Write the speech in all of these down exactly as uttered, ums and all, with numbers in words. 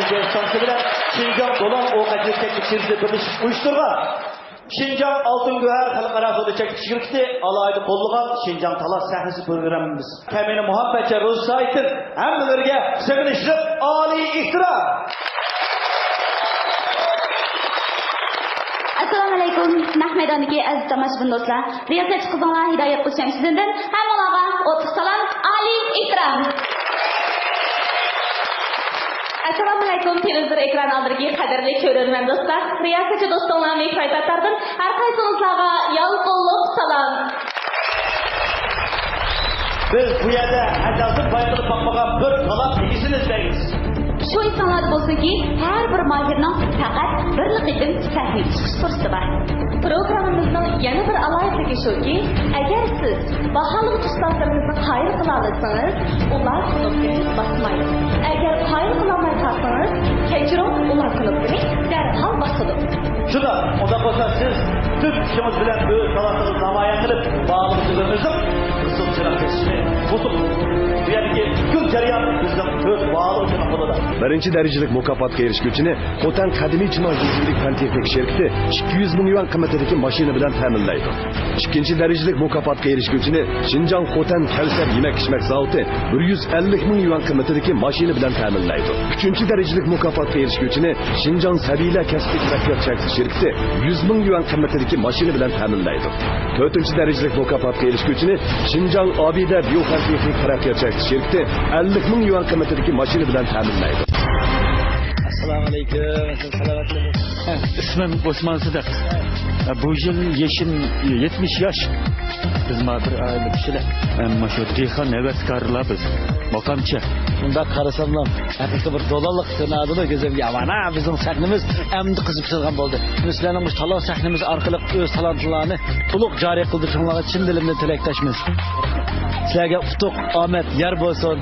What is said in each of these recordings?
شانسى بىلەن شىنجاڭ دولان ئوق ئەتىلىش چەكلىك شىركىتى بىرلىشىپ ئۇيۇشتۇرغان شىنجاڭ ئالتۇن گۆھەر خەلقئارا سودا چەكلىك شىركىتى ئالاھىدە قوللىغان شىنجاڭ تالانت سەھنىسى پروگراممىمىز. كەمىنە مۇھەببەتچان روزى سايىتتىن ھەممىلىرىگە سىغىنىشلىق ئالىي ئېھتىرام. ئەسسالامۇ ئەلەيكۇم، نەق مەيداندىكى ئەزىز تاماشىبىن دوستلار. رىياسەتچى قىزىڭلار ھىدايەت قۇلچەم ئىسمىدىن ھەممىڭلارغا ئوتلۇق سالام، ئالىي ئېھتىرام. ئەسسالامۇ ئەلەيكۇم، تېلېۋىزور ئېكران ئالدىدىكى قەدىرلىك كۆرۈرمەن دوستلار. رىياسەتچى دوستۇڭلار مىكروفون تارتىن ھەر قايسىڭىزلارغا يالقۇنلۇق سالام. بىز بۇ يەردە ئەزەلدىن بايقىلىپ باقمىغان بىر تالانت ئىگىسىنى ئىزدەيمىز. شۇ ئېسىڭلاردا بولسۇنكى، ھەر بىر ماھىرنىڭ پەقەت بىرلا قېتىم سەھنىگە چىقىش پۇرسىتى بار. پروگراممىمىزنىڭ يەنە بىر ئالاھىدىلىكى شۇكى، ئەگەر سىز باھالىغۇچى ئۇستازلىرىمىزنى قايىل قىلالىسىڭىز، ئۇلار كۇنۇپكىنى باسمايدۇ. ئەگەر قايىل قىلالماي قالسىڭىز، كەچۈرۈڭ، ئۇلار كۇنۇپكىنى دەرھال باسىدۇ. شۇنداق، ئۇنداق بولسا سىز پۈتۈن كۈچىڭىز بىلەن ئۆز تالانتىڭىزنى نامايان قىلىپ، باھالىغۇچىلىرىڭىزنىڭ قىزىل چىراغ چېچىشىنى بۇزۇپ، بۇ يەردىكى پۈتكۈل جەريان بىزنىڭ تۆت باھالىغۇچىنىڭ قولىدا. بىرىنچى دەرىجىلىك مۇكاپاتقا ئېرىشكۈچىنى خوتەن قەدىمىي چىناڭ يېزا ئىگىلىك پەن تېخنىك شىركىتى ئىككى يۈز مىڭ يۈەن قىممىتىدىكى ماشىنا بىلەن تەمىنلەيدۇ. ئىككىنچى دەرىجىلىك مۇكاپاتقا ئېرىشكۈچىنى شىنجاڭ خوتەن كەۋسەر يېمەك-ئىچمەك زاۋۇتى بىر يۈز ئەللىك مىڭ يۈەن قىممىتىدىكى ماشىنا بىلەن تەمىنلەيدۇ. ئۈچىنچى دەرىجىلىك مۇكاپاتقا ئېرىشكۈچىنى شىنجاڭ سەبىيلەر كەسىپلىك تەرەققىيات شىركىتى يۈز مىڭ يۈەن قىممىتىدىكى ماشىنا بىلەن تەمىنلەيدۇ. تۆتىنچى دەرىجىلىك مۇكاپاتقا ئېرىشكۈچىنى شىنجاڭ ئابىدە بىيو پەن تېخنىك تەرەققىيات شىركىتى ئەللىك مىڭ يۈەن قىممىتىدىكى ماشىنا بىلەن تەمىنلەيدۇ. ئەسسالامۇئەلەيكۇم، سالامەتلىكمۇ؟ ئىسمىم ئوسمان سىدىق. بۇ يىل يېشىم يەتمىش ياش. بىز ما بىر ئائىلە كىشىلەر. مانا شۇ دېھقان ھەۋەسكارلار بىز. ماقامچى. مۇنداق قارىساملا، ھەقىقىي بىر دولانلىق كۆرۈنەدىلا كۆزۈمگە. مانا بىزنىڭ سەھنىمىز ئەمدى قىزىپ چىقىدىغان بولدى. بىز سىلەرنىڭ مۇشۇ تالانت سەھنىمىز ئارقىلىق ئۆز تالانتلارنى تولۇق جارى قىلدۇرۇشۇڭلارغا چىن دىلىمدىن تىلەكداشمىز. سىلەرگە ئۇتۇق، ئامەت يار بولسۇن.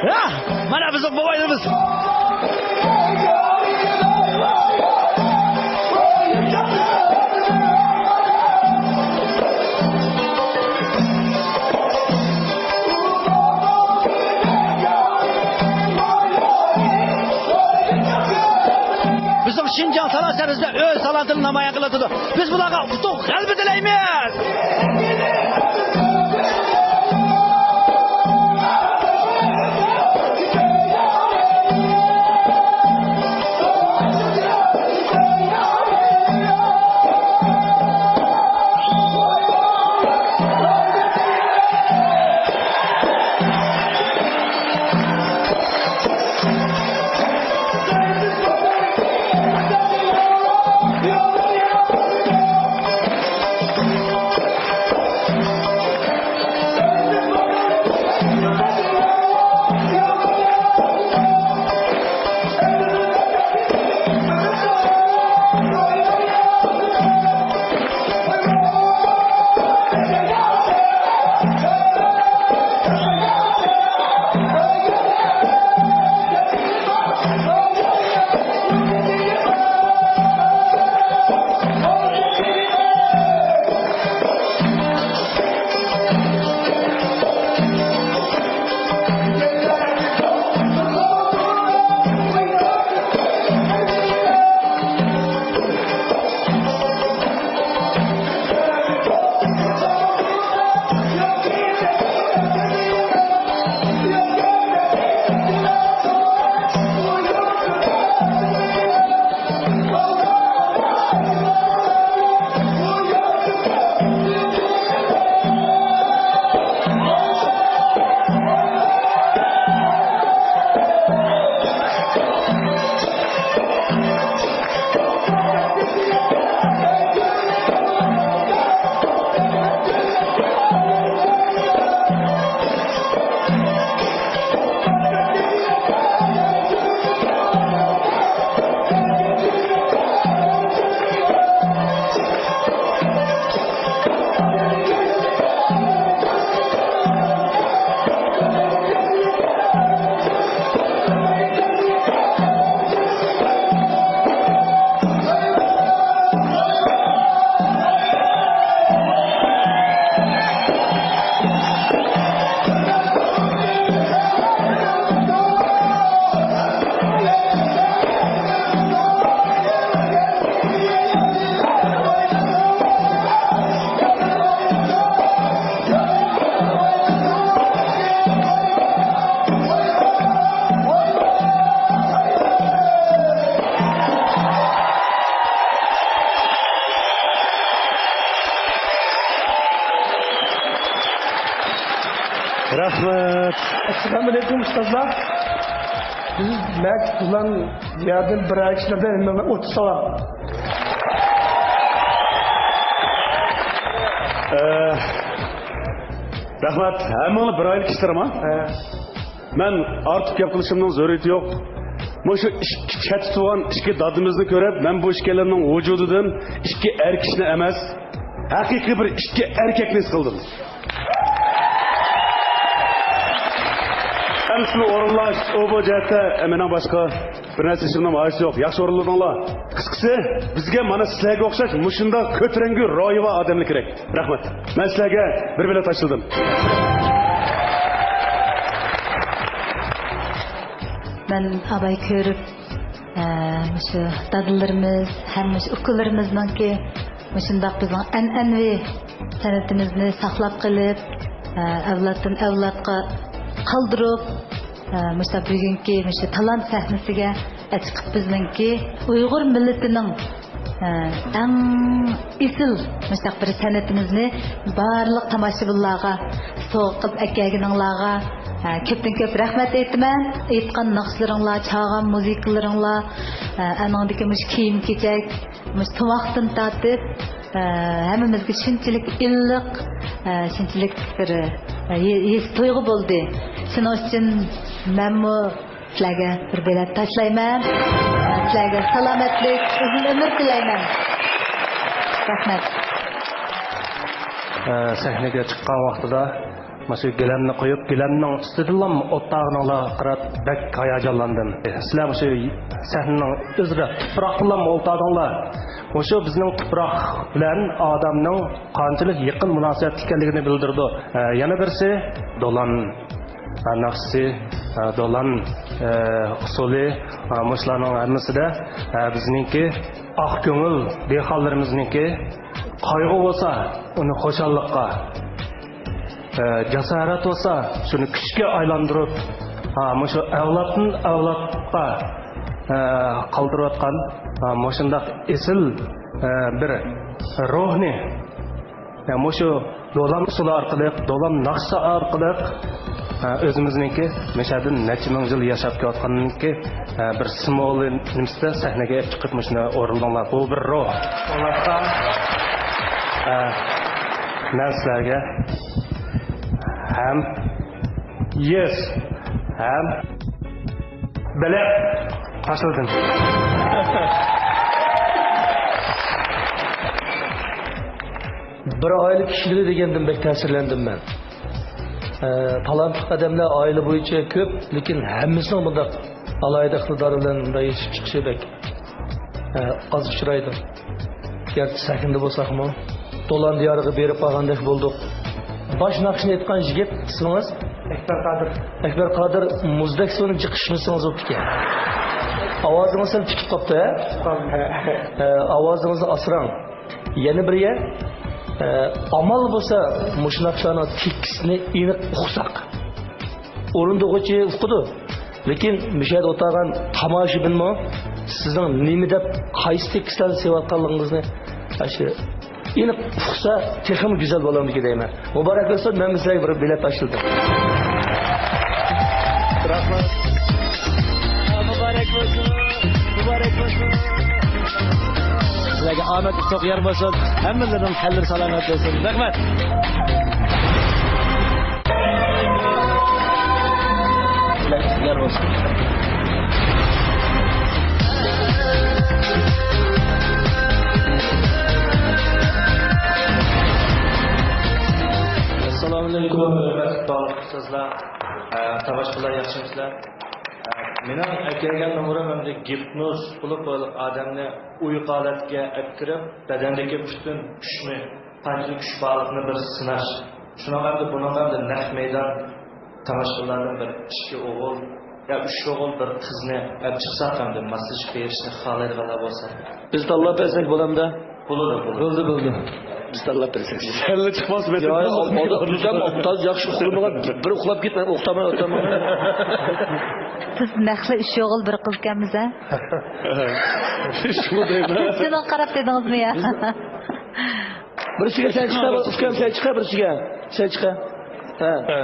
يا، مانا بىزنىڭ بوۋايلىرىمىز. بىزنىڭ شىنجاڭ تالانت سەھنىسىدە ئۆز تالانتىنى نامايان قىلىۋاتىدۇ. بىز بۇلارغا ئۇتۇق، غەلىبە تىلەيمىز! رەھمەت. ئەسسالامۇئەلەيكۇم، ئۇستازلار. بىز مەن بىلەن يەردىن بىر ئەكسىلەردە ھەممىگە ئوتتۇز سالام. ئە، رەھمەت. ھەممىڭلار بىر ئائىلە كىشىلىرىما؟ ھە. مەن ئارتۇق گەپ قىلىشىمنىڭ زۆرۈرىيىتى يوق. مۇشۇ ئىككى چەتتە تۇرغان ئىككى دادىمىزنى كۆرۈپ، مەن بۇ ئىككىلىنىڭ ۋۇجۇدىدىن ئىككى ئەر كىشىنى ئەمەس، ھەقىقىي بىر ئىككى ئەركەكنى ھېس قىلدىم. ئەمسىنى ئورۇنلاش، ئۇ بۇ جەھەتتە، ئە، مېنىڭ باشقا بىر نەرسە ئىشىمنىڭ ھاجىتى يوق. ياخشى ئورۇنلىدىڭلار. قىسقىسى، بىزگە مانا سىلەرگە ئوخشاش مۇشۇنداق كۆتۈرەڭگۈ روھى بار ئادەملەر كېرەك. رەھمەت. مەن سىلەرگە بىر بېلەت تاشلىدىم. مەن ئاباي كۆرۈپ، ئە، مۇشۇ دادىلىرىمىز ھەم مۇشۇ ئۇكىلىرىمىزنىڭكى مۇشۇنداق بىزنىڭ ئەنئەنىۋى سەنئىتىمىزنى ساقلاپ قېلىپ، ئە، ئەۋلادتىن ئەۋلادقا قالدۇرۇپ، ئە، مۇشۇنداق بۈگۈنكى مۇشۇ تالانت سەھنىسىگە ئەتىقىپ بىزنىڭكى ئۇيغۇر مىللىتىنىڭ، ئە، ئەڭ ئېسىل مۇشۇنداق بىر سەنئىتىمىزنى بارلىق تاماشىبىنلارغا سوۋغا قىلىپ ئەكەلگىنىڭلارغا، ئە، كۆپتىن كۆپ رەھمەت ئېيتىمەن. ئېيتقان ناخشىلىرىڭلار، چالغان مۇزىكىلىرىڭلار، ئە، ئانىڭدىكى مۇشۇ كىيىم-كېچەك، مۇشۇ تاماقتىن تارتىپ، ئە، ھەممىمىزگە شۇنچىلىك ئىللىق، ئە، شۇنچىلىك بىر، ئە، ھېس تۇيغۇ بولدى. شۇنىڭ ئۈچۈن مەنمۇ سىلەرگە بىر بېلەت تاشلايمەن. سىلەرگە سالامەتلىك، ئۇزۇن ئۆمۈر تىلەيمەن. رەھمەت. ئە، سەھنىگە چىققان ۋاقتىدا مۇشۇ گىلەمنى قويۇپ، گىلەمنىڭ ئۈستىدىنلا ئولتۇرغىنىڭلارغا قاراپ بەك ھاياجانلاندىم. سىلەر مۇشۇ سەھنىنىڭ ئۆزىدە تۇپراق بىلەن ئولتۇردۇڭلار. مۇشۇ بىزنىڭ تۇپراق بىلەن ئادەمنىڭ قانچىلىك يېقىن مۇناسىۋەتلىك ئىكەنلىكىنى بىلدۈرىدۇ. ئە، يەنە بىرسى، دولان، ئە، ناخشىسى، ئە، دولان، ئە، ئۇسسۇلى، ئە، مۇشۇلارنىڭ ھەممىسىدە، ئە، بىزنىڭكى ئاق كۆڭۈل دېھقانلىرىمىزنىڭكى قايغۇ بولسا، ئۇنى خۇشاللىققا، ئە، جاسارەت بولسا، شۇنى كۈچكە ئايلاندۇرۇپ، ھا، مۇشۇ ئەۋلادتىن ئەۋلادقا، ئە، قالدۇرۇۋاتقان، ھا، مۇشۇنداق ئېسىل، ئە، بىر روھنى، ئە، مۇشۇ دولان ئۇسسۇلى ئارقىلىق، دولان ناخشىسى ئارقىلىق، ئە، ئۆزىمىزنىڭكى مەشەدىن نەچچە مىڭ يىل ياشاپ كېلىۋاتقانلىقى، ئە، بىر سىمۋولى نېمىسىدە سەھنىگە چىقىپ مۇشۇنى ئورۇنداڭلار. بۇ بىر روھ. شۇڭلاشقا، ئە، مەن سىلەرگە ھەم يېس ھەم بېلەت تاشلىدىم. بىر ئائىلە كىشىلىرى دېگەندىن بەك تەسىرلەندىم مەن. ئە، تالانتلىق ئادەملەر ئائىلە بويىچە كۆپ، لېكىن ھەممىسىنىڭ بۇنداق ئالاھىدە ئىقتىدارى بىلەن مۇنداق يېتىشىپ چىقىشى بەك، ئە، ئاز ئۇچرايدۇ. گەرچە سەھنىدە بولساقمۇ، دولان دىيارىغا بېرىپ قالغاندەك بولدۇق. باش ناخشىنى ئېيتقان يىگىت، ئىسمىڭىز؟ ئەكبەر قادىر. ئەكبەر قادىر، مۇزدەك سۇنى جىق ئىچمىسىڭىز بوپتىكەن. ئاۋازىڭىز سەل پۈتۈپ قاپتۇ، ھە؟ ھە. ئە، ئاۋازىڭىزنى ئاسراڭ. يەنە بىر يەر، ئە، ئامال بولسا مۇشۇ ناخشىلارنىڭ تېكىستىنى ئېنىق ئۇقساق. ئورۇندىغۇچى ئۇقىدۇ. لېكىن مۇشۇ يەردە ئولتۇرغان تاماشىبىنمۇ سىزنىڭ نېمە دەپ، قايسى تېكىستلارنى سېلىۋاتقانلىقىڭىزنى ئاشۇ ئېنىق ئۇقسا تېخىمۇ گۈزەل بولامدىكىن دەيمەن. مۇبارەك بولسۇن، مەن سىلەرگە بىر بېلەت تاشلىدىم. رەھمەت. مۇبارەك بولسۇن، مۇبارەك بولسۇن. ئامەت ئۇتۇق يار بولسۇن. ھەممىلىرىنىڭ تەنلىرى سالامەت بولسۇن. رەھمەت. يار بولسۇن. ئەسسالامۇئەلەيكۇم، ھۆرمەتلىك باغلىق ئۇستازلار. ئە، تاماشىبىنلار، ياخشىمۇسىلەر؟ ئە، مېنىڭ ئەكەلگەن نومۇرۇم ئەمدى گىپنوز بولۇپ، بۇ ئادەمنى ئۇيقۇ ھالەتكە ئەپ كىرىپ، بەدەندىكى پۈتۈن كۈچنى، قانچىلىك كۈچ بارلىقىنى بىر سىناش. شۇنىڭغا ئەمدى، بۇنىڭغا ئەمدى نەق مەيدان تاماشىبىنلاردىن بىر ئىككى ئوغۇل يا ئۈچ ئوغۇل، بىر قىزنى ئەپ چىقساق، ئەمدى ماسلىشىپ بېرىشنى خالايدىغانلار بولسا. بىز تاللاپ بەرسەك بولامدا؟ بولىدۇ، بولىدۇ. بولدى، بولدى. بىز تاللاپ بەرسەك. سەنلا چىقماس، مەن يا، يا، ئالدى تۇرسام، ئوبدان ياخشى ئۇخلىمىغان، بىر ئۇخلاپ كېتىمەن، ئۇخلىماي ئولتۇرمايمەن. سىز نەقلى ئۈچ ئوغۇل بىر قىزكەنمىز، ھە؟ شۇ دەيمەن. شۇنىڭغا قاراپ دېدىڭىزمۇ يا؟ بىرسىگە سەن چىقا، ئۇكام، سەن چىقا، بىرسىگە. سەن چىقا. ھە. ھە.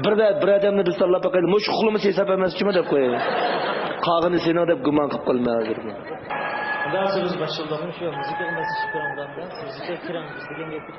بىر، بىر ئادەمنى بىز تاللاپ باقايلى. مۇشۇ ئۇخلىمىسا ھېساب ئەمەس، جۇمۇ دەپ قوياي. قالغىنى سېنىڭ دەپ گۇمان قىلىپ قالىمەن ھازىر. ئۇنداق بولسا بىز باشلىدۇق. شۇ مۇزىكىغا ماسلىشىپ بېرىڭ، مۇزىكىغا كىرىڭ، بىز دېگەن گەپكە.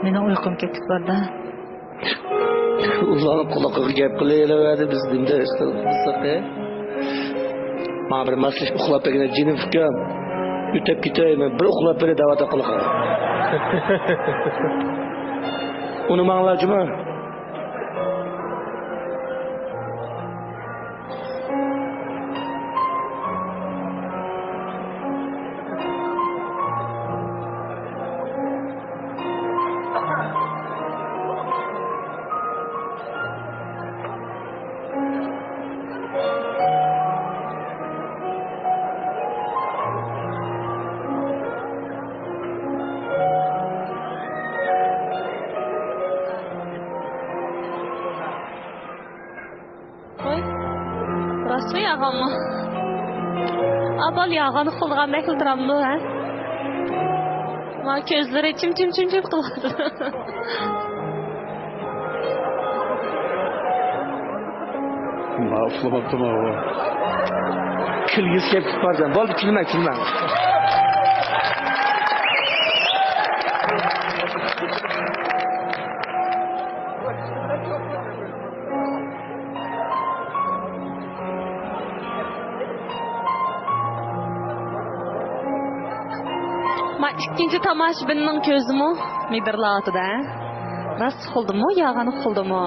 مېنىڭ ئۇيقۇم كېتىپ باردا. ئۇلارنىڭ قۇلىقىغا گەپ قىلىۋەردى، بىز نېمىدە ئىش قىلساق، ھە؟ ماڭا بىر ماسلىشىپ ئۇخلاپ بەرگىنە، جېنىم ئۇكام. ئۆتۈپ كېتەي، مەن بىر ئۇخلاپ بېرەي دەۋاتام قۇلىقىغا. ئۇنىماڭلار جۇمۇ. ۋاي، راستمۇ ياغانمۇ؟ ئا، بال ياغان ئۇخلىغاندەكلا تۇرامدۇ، ھە؟ ما كۆزلىرى چىم، چىم، چىم، چىم قىلىۋاتىدۇ. ما ئۇخلىماپتىما ئۇ؟ كۈلگۈسى كەپ بارسان. بولدى، كۈلمە، كۈلمە. ما ئىككىنچى تاماشىبىننىڭ كۆزىمۇ مىدىرلاۋاتىدۇ، ھە؟ راست ئۇخلىدىمۇ، يالغان ئۇخلىدىمۇ؟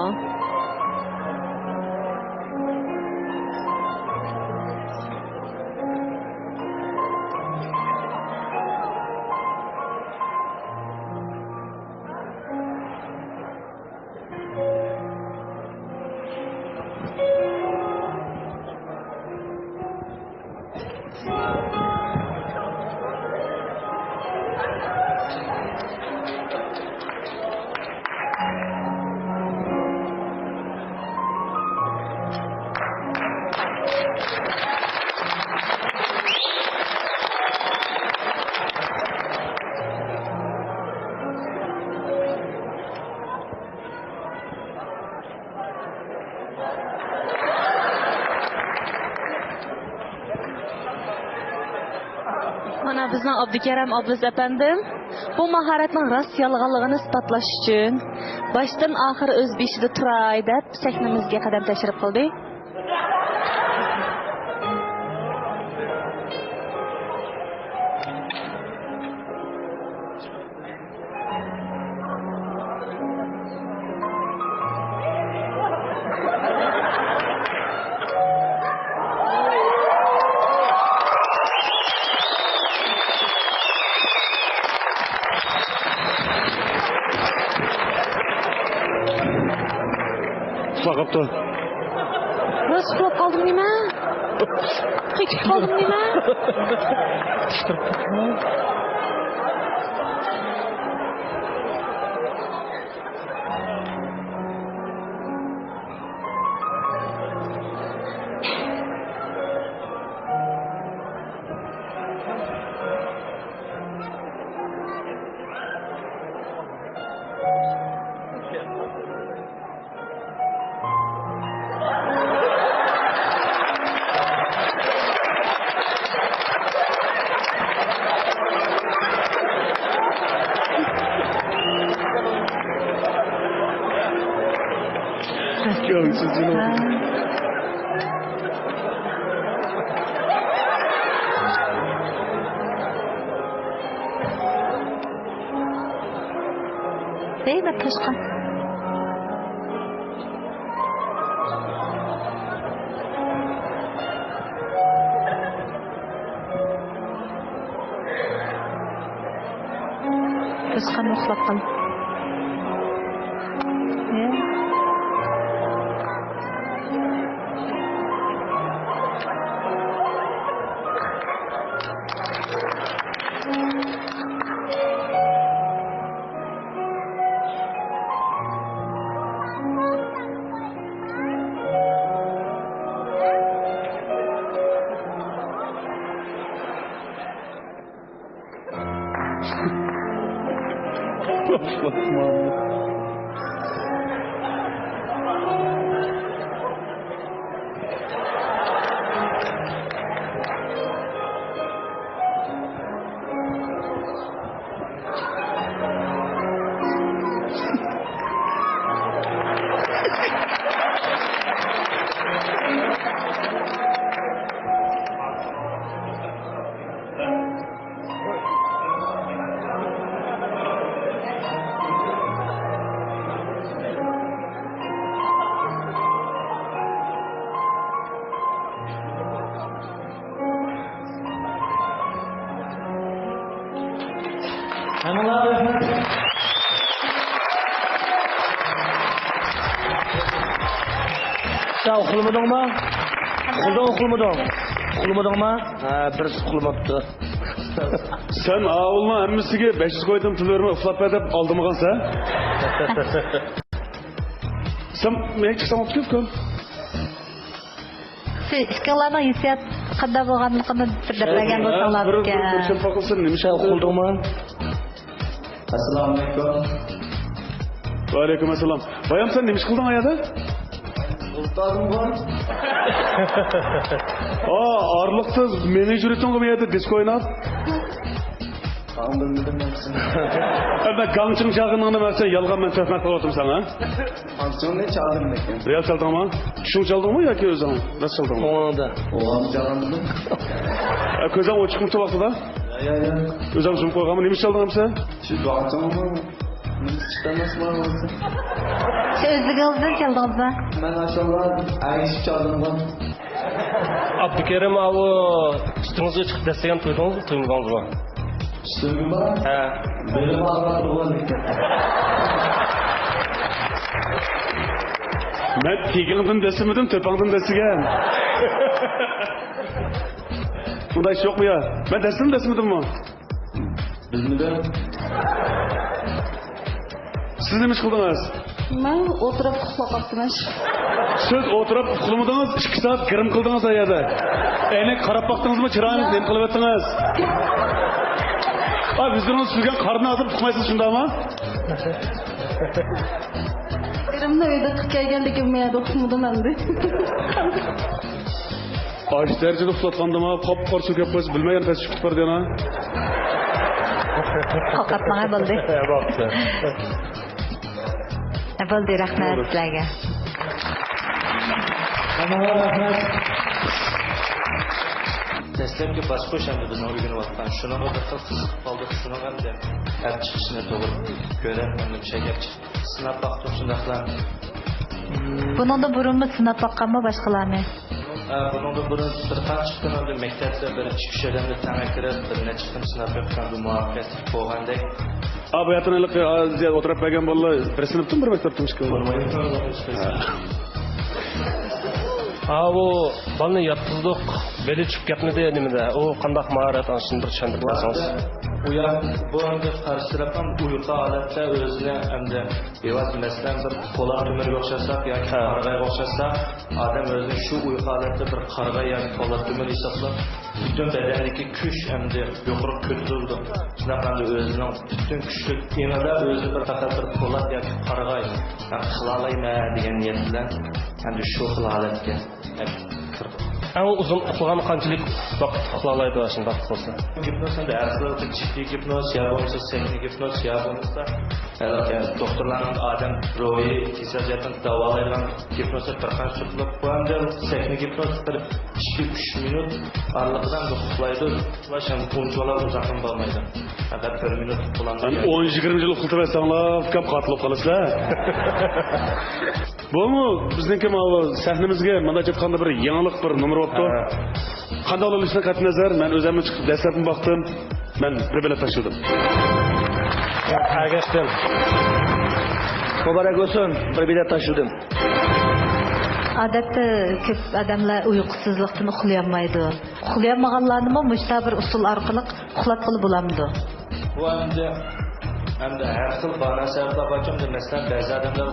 بىزنىڭ ئابدۇكېرىم ئابلىز ئەپەندىم بۇ ماھارەتنىڭ راست يالغانلىقىنى ئىسپاتلاش ئۈچۈن باشتىن ئاخىر ئۆز بېشىدا تۇراي دەپ سەھنىمىزگە قەدەم تەشرىپ قىلدى. ئۇخلاپ قاپتۇ. راست ئۇخلاپ قالدىم نېمە؟ قېچىپ قالدىم نېمە؟ دەيمەن تاشقا. تاشقا ئۇخلاپ قال. ھەممىڭلارغا رەھمەت. سەن ئۇخلىمىدىڭمۇ؟ ئۇخلىدىڭ، ئۇخلىمىدىڭ؟ ئۇخلىمىدىڭما؟ ھە، بىرسى ئۇخلىماپتۇ. سەن ئاۋۇلنىڭ ھەممىسىگە بەش يۈز كويدىن پۇل بېرىمەن، ئۇخلاپ بەر دەپ ئالدىمىغانسەن. سەن مەن چىقسام ئۇكام. سىز ئىككىڭلارنىڭ ھېسسىيات قانداق بولغانلىقىنى بىر دەپ بەرگەن بولساڭلار بىر، بىر، بىر ئىكەن. شەپە قىلسۇن، نېمە ئىش قىلدىڭ؟ ئۇخلىدىڭمۇ؟ ئەسسالامۇئەلەيكۇم. ۋەئەلەيكۇم ئەسسالام. بايام، سەن نېمە ئىش قىلدىڭ ئايادا؟ ئۇخلىدىم. ئا، ئارىلىقتا مېنى يۈرۈتۈڭغۇ بۇ يەردە دىسكو ئويناپ. ئاڭ بىلمىدىم مەن سېنى. ئەمما گاڭچىڭ چاغىنىڭنى مەن سەن يالغان مەن تۆھمەت قىلىۋاتىمەن ساڭا. گاڭچىڭنى چالدىم لېكىن. رېئال چالدىڭمۇ؟ چۈشۈڭ چالدىڭمۇ ياكى ئۆزۈڭ؟ راست چالدىڭمۇ؟ كۆڭلۈڭدە. ئوغلۇم چالغانمىدىم. ئە، كۆزۈڭ ئوچۇقمۇ بۇ ۋاقتىدا؟ يا، يا، يا. ئۆزۈڭ يۇمۇپ قويغانمۇ؟ نېمە چالدىڭ ئەمسە؟ شۇ گاڭچىڭمۇ؟ نېمە چىقتى ئەمەسمۇ ئۆزى؟ شۇ ئۆزلۈكىڭىزدىن چالدىڭىزمۇ؟ مەن ئاشۇنداق ئەگىشىپ چالدىمغۇ. ئابدۇكېرىم ئاۋۇ ئۈستىڭىزگە چىقىپ دەسسىگەن تۇيدىڭىزمۇ، تۇيمىدىڭىزمۇ؟ ئۈستۈمگىمۇ؟ ھە. بېلىم ئاغرىپ تۇرغان ئىكەن. مەن تېگىڭدىن دەسسىمىدىم، تۆپەڭدىن دەسسىگەن. ئۇنداق ئىش يوقمۇ يا؟ مەن دەسسىمىدىم، دەسسىمىدىممۇ؟ بىلمىدىم. سىز نېمە ئىش قىلدىڭىز؟ مەن ئولتۇرۇپ ئۇخلاپ قاپتىمەن. سىز ئولتۇرۇپ ئۇخلىمىدىڭىز، ئىككى سائەت گىرىم قىلدىڭىز ئۇ يەردە. ئەينەك قاراپ باقتىڭىزمۇ، چىرايىڭىز نېمە قىلىۋەتتىڭىز؟ ئا، يۈزلىرىڭىز سۈرگەن قارنى ئازدۇرۇپ ئۇقمايسىز، شۇنداقمۇ؟ گىرىمنى ئۆيدە قىلىپ كەلگەنلىكىم، مەن يەردە ئۇقمىدىم ئەمدى. ئاشۇ دەرىجىدە ئۇخلاتقاندىما، قاپقارا سۇ كەپ قالسا، بىلمەي يەنە پەس چىقىپ بارىدۇ يەنە. قورقۇتماڭ، بولدى. بوپتۇ. بولدى، رەھمەت سىلەرگە. دەسلەپكى باسقۇچ ئەمدى بىزنىڭ ئۆگىنىۋاتقان. شۇنىڭغا بىر خىل قىزىقىپ قالدۇق. شۇنىڭ ئەمدى ئەپ چىقىشىنى توغرا كۆرەپ، ئەمدى مۇشۇ گەپ چىقتى. سىناپ باقتۇق شۇنداقلا. بۇنىڭدىن بۇرۇنمۇ سىناپ باققانمۇ باشقىلارنى؟ ئە، بۇنىڭدىن بۇرۇن بىر قانچە قېتىم ئەمدى مەكتەپتە بىر ئىككى ئۈچ ئادەمنى تەڭ ئەكىرىپ، بىر نەچچە قېتىم سىناپ بېقىپ، ئەمدى مۇۋەپپەقىيەتلىك بولغاندەك. ئا، بۇ يەردىن ھېلىقى، ئا، زىياد ئولتۇرۇپ بەرگەن بالىلار بىر سىنىپتىمۇ، بىر مەكتەپتىمۇ ئىككى بالا؟ ھە. ھا، ئۇ بالىنى ياتقۇزدۇق، بېلى چۈشۈپ كەتمىدى نېمىدە؟ ئۇ قانداق ماھارەت، ئاشۇنى بىر چۈشەندۈرۈپ بەرسىڭىز. ئۇ يا-، بۇ ئەمدى قارشى تەرەپ ھەم ئۇيقۇ ھالەتتە ئۆزىنى ئەمدى بىۋاسىتە، مەسىلەن، بىر پولات تۆمۈرگە ئوخشاتساق ياكى ھە. قارىغايغا ئوخشاتسا، ئادەم ئۆزىنى شۇ ئۇيقۇ ھالەتتە بىر قارىغاي ياكى پولات تۆمۈر ھېسابلاپ، پۈتۈن بەدەندىكى كۈچ ئەمدى يۇقىرىغا كۆتۈرۈلىدۇ. شۇنداق ئەمدى ئۆزىنىڭ پۈتۈن كۈچلۈك ئېڭىدا ئۆزىنى بىر پەقەت بىر پولات ياكى قارىغاي قىلالايمەن دېگەن نىيەت بىلەن ئەمدى شۇ خىل ھالەتكە كىرىپ. ئەڭ ئۇزۇن ئۇخلىغان قانچىلىك ۋاقىت ئۇخلالايدۇ شۇنداق قىلسا؟ گىپنوز ئەمدى ھەر خىل جىددىي گىپنوز يا بولمىسا سەھنە گىپنوز يا بولمىسا ھېلىقى دوختۇرلارنىڭ ئادەم روھىي كېسەل جەھەتتىن داۋالايدىغان گىپنوزنى بىر قانچە تۈرلۈك بۇ ئەمدى سەھنە گىپنوز بىر ئىككى ئۈچ مىنۇت ئارىلىقىدا ئۇخلايدۇ. ئۇخلاش ھەم ئۇنچىۋالا ئۇزاقمۇ بولمايدۇ. پەقەت بىر مىنۇت ئۇخلامدا. ئەمدى ئون يىگىرمە يىل ئۇخلىتىۋەتسەڭلار، ئۇكام، قاتىل بولۇپ قالىسىلەر. بۇمۇ بىزنىڭكى ماۋۇ سەھنىمىزگە مۇنداق ئېيتقاندا بىر يېڭىلىق، بىر نومۇر بوپتۇ. ھە. قانداق بولۇشىدىن قەتئىينەزەر، مەن ئۆزۈممۇ چىقىپ دەسلەپمۇ باقتىم. مەن بىر بېلەت تاشلىدىم. ئەگەشتىم. مۇبارەك بولسۇن، بىر بېلەت تاشلىدىم. ئادەتتە كۆپ ئادەملەر ئۇيقۇسىزلىقتىن ئۇخلىيالمايدۇ. ئۇخلىيالمىغانلارنىمۇ مۇشۇنداق بىر ئۇسۇل ئارقىلىق ئۇخلاتقىلى بولامدۇ؟ بۇ ئەمدى، ئەمدى ھەر خىل باھانە سەۋەبلەر باركەن. مەسىلەن، بەزى ئادەملەر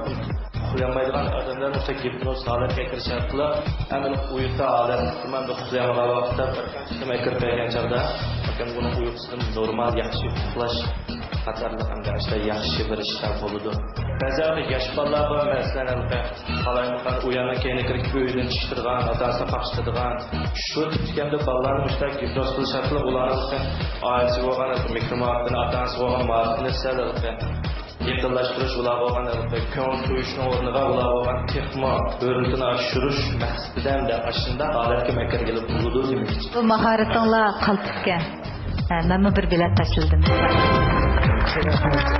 ئۇخلىيالمايدىغان ئادەملەر بولسا گىپنوز ھالەتكە كىرىش ئارقىلىق ئەمدى ئۇيقۇ ھالەتتە ئۇخلىيالمىغان ۋاقىتتا بىر قانچە قېتىم ئەكىرىپ بەرگەن چاغدا، بەلكىم ئۇنىڭ ئۇيقۇسىدىن نورمال، ياخشى ئۇخلاش قاتارلىق ئەمدى ئاشۇنداق ياخشى بىر ئىشلار بولىدۇ. بەزى ياش بالىلار بار، مەسىلەن، ھېلىقى قالايمىقان ئۇياننىڭ كەينىگە كىرىپ ئۆيدىن چىقتۇرغان، ئاتا-ئانىسىنى قاقشىتىدىغان، شۇ تىپتىكى ئەمدى بالىلارنى مۇشۇنداق گىپنوز قىلىش ئارقىلىق ئۇلارنىڭ ئائىلىسىگە بولغان مېھرى-مۇھەببىتىنى، ئاتا-ئانىسىغا بولغان مۇھەببىتىنى سەل ھېلىقى يېقىنلاشتۇرۇش، ئۇلارغا بولغان ھېلىقى كۆڭۈل قويۇشنىڭ ئورنىغا ئۇلارغا بولغان تېخىمۇ ھۆرمىتىنى ئاشۇرۇش مەقسىتىدە ئەمدى ئاشۇنداق ھالەتكە مەن كىرگىلى بولىدۇ دېمەكچى. بۇ ماھارىتىڭلار قالتىسكەن. ھە، مەنمۇ بىر بېلەت تاشلىدىم.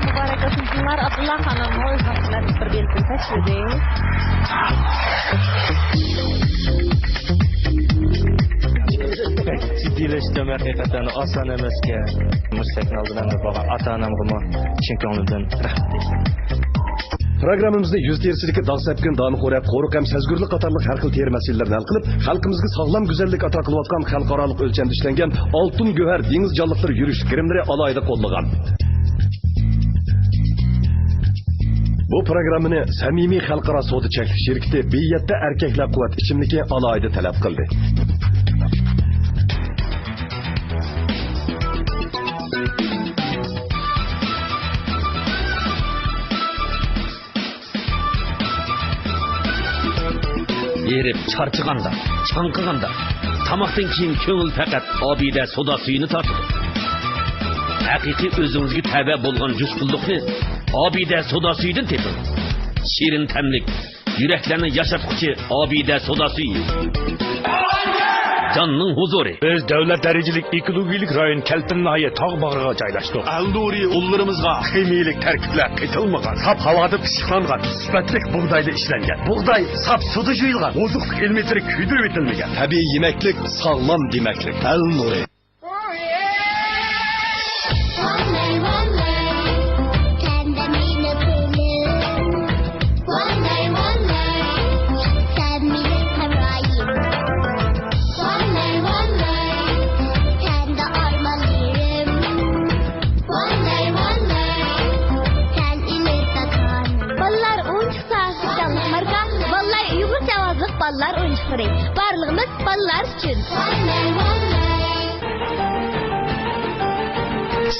مۇبارەك بولسۇن. دىلنار ئابدۇللا خانىممۇ ئۆزىنىڭ بىلەن بىر بېلىتىنى تاشلىدى. بەك جىددىيلەشتىم، ھەقىقەتەن ئاسان ئەمەسكەن. مۇشۇ سەھنە ئالدىدا مەندە بولغان ئاتا-ئانامغىمۇ چىن كۆڭلۈمدىن رەھمەت ئېيتىمەن. پروگراممىمىزنى يۈز تېرىسىدىكى داغ سەپكىن، دانىخورەك، قورۇق ھەم سەزگۈرلۈك قاتارلىق ھەر خىل تېرە مەسىلىلىرىنى ھەل قىلىپ، خەلقىمىزگە ساغلام گۈزەللىك ئاتا قىلىۋاتقان خەلقئارالىق ئۆلچەمدە ئىشلەنگەن ئالتۇن گۆھەر دېڭىز جانلىقلىرى يۈرۈشلۈك گىرىملىرى ئالاھىدە قوللىغان. بۇ پروگراممىنى سەمىمىي خەلقئارا سودا چەكلىك شىركىتى بى يەتتە ئەركەكلەر قۇۋۋەت ئىچىملىكى ئالاھىدە تەلەپ قىلدى. ھېرىپ، چارچىغاندا، چاڭقىغاندا، تاماقتىن كېيىن كۆڭۈل پەقەت ئابىدە سودا سۈيىنى تارتىدۇ. ھەقىقىي ئۆزىڭىزگە تەۋە بولغان جۇشقۇنلۇقنى ئابىدە سودا سۈيىدىن تېپىڭ. شېرىن تەملىك، يۈرەكلەرنى ياشارتقۇچى ئابىدە سودا سۈيى. جاننىڭ ھۇزۇرى. بىز دۆلەت دەرىجىلىك ئېكولوگىيەلىك رايون كەلپىن ناھىيە تاغ باغرىغا جايلاشتۇق. ئەلنۇرى ئۇللىرىمىزغا خىمىيەلىك تەركىبلەر قېتىلمىغان، ساپ ھاۋادا پىششىقلانغان، سۈپەتلىك بۇغدايدا ئىشلەنگەن. بۇغداي ساپ سۇدا جۇيۇلغان، ئوزۇقلۇق ئېلېمېنتلىرى كۆيدۈرۈۋېتىلمىگەن. تەبىئىي يېمەكلىك، ساغلام دېمەكلىك. ئەلنۇرى. ۋاللاي، ۋاللاي، سەندە مېنى كۆڭلۈم. ۋاللاي، ۋاللاي، سەن مېنىڭ قارايىم. ۋاللاي، ۋاللاي، سەندە ئارمانلىرىم. ۋاللاي، ۋاللاي، سەن ئىلىم ماكانىم. بالىلار ئويۇنچۇق ساھەسىدىكى جانلىق ماركا، ۋاللاي ئۇيغۇرچە ئاۋازلىق بالىلار ئويۇنچۇقلىرى. بارلىقىمىز بالىلار ئۈچۈن. ۋاللاي، ۋاللاي.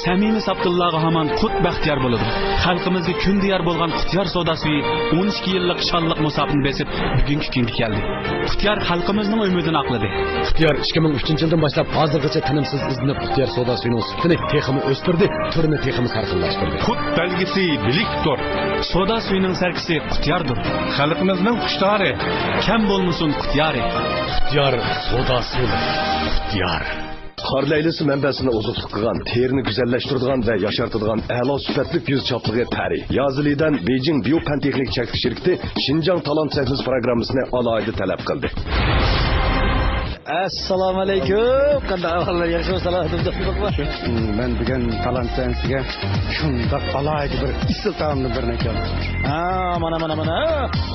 سەمىمىي ساپتىنلارغا ھامان قۇت بەختىيار بولىدۇ. خەلقىمىزگە كۈندە يار بولغان قۇتيار سودا سۈيى ئون ئىككى يىللىق شانلىق مۇساپىنى بېسىپ، بۈگۈنكى كۈنگە كەلدى. قۇتيار خەلقىمىزنىڭ ئۈمىدىنى ئاقلىدى. قۇتيار ئىككى مىڭ ئۈچىنچى يىلدىن باشلاپ ھازىرغىچە تىنىمسىز ئىزدىنىپ، قۇتيار سودا سۈيىنىڭ سۈپىتىنى تېخىمۇ ئۆستۈردى، تۈرىنى تېخىمۇ سەرخىللاشتۇردى. قۇت بەلگىسى بىلىكتۇر. سودا سۈيىنىڭ سەركىسى قۇتياردۇر. خەلقىمىزنىڭ قۇشتارى. كەم بولمىسۇن قۇتيارى. قۇتيار سودا سۈيى. قۇتيار. قار لەيلىسى مەنبەسىنى ئوزۇقلۇق قىلغان، تېرىنى گۈزەللەشتۈرىدىغان ۋە ياشارتىدىغان ئەلا سۈپەتلىك يۈز چاپلىقى پەرى يازىلىدەن بېيجىڭ بىيۇ پەن تېخنىك چەكلىك شىركىتى شىنجاڭ تالانت سەھنىسى پروگراممىسىنى ئالاھىدە تەلەپ قىلدى. ئەسسالامۇ ئەلەيكۇم. قانداق ئەھۋاللار؟ ياخشىمۇ؟ سالامەتمۇ؟ مەن بۈگۈن تالانت سەھنىسىگە شۇنداق ئالاھىدە بىر ئېسىل تائامنى بىرنى كەلدىم. ھە، مانا، مانا، مانا.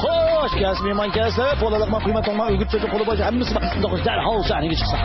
خوش كەلسە، مېھمان كەلسە، پولالىقما، قۇيما، توڭما، ئۆگۈت، چۆچۈ، قولى بويىچە ھەممىسى بار. شۇنداق دەرھال سەھنىگە چىقسا.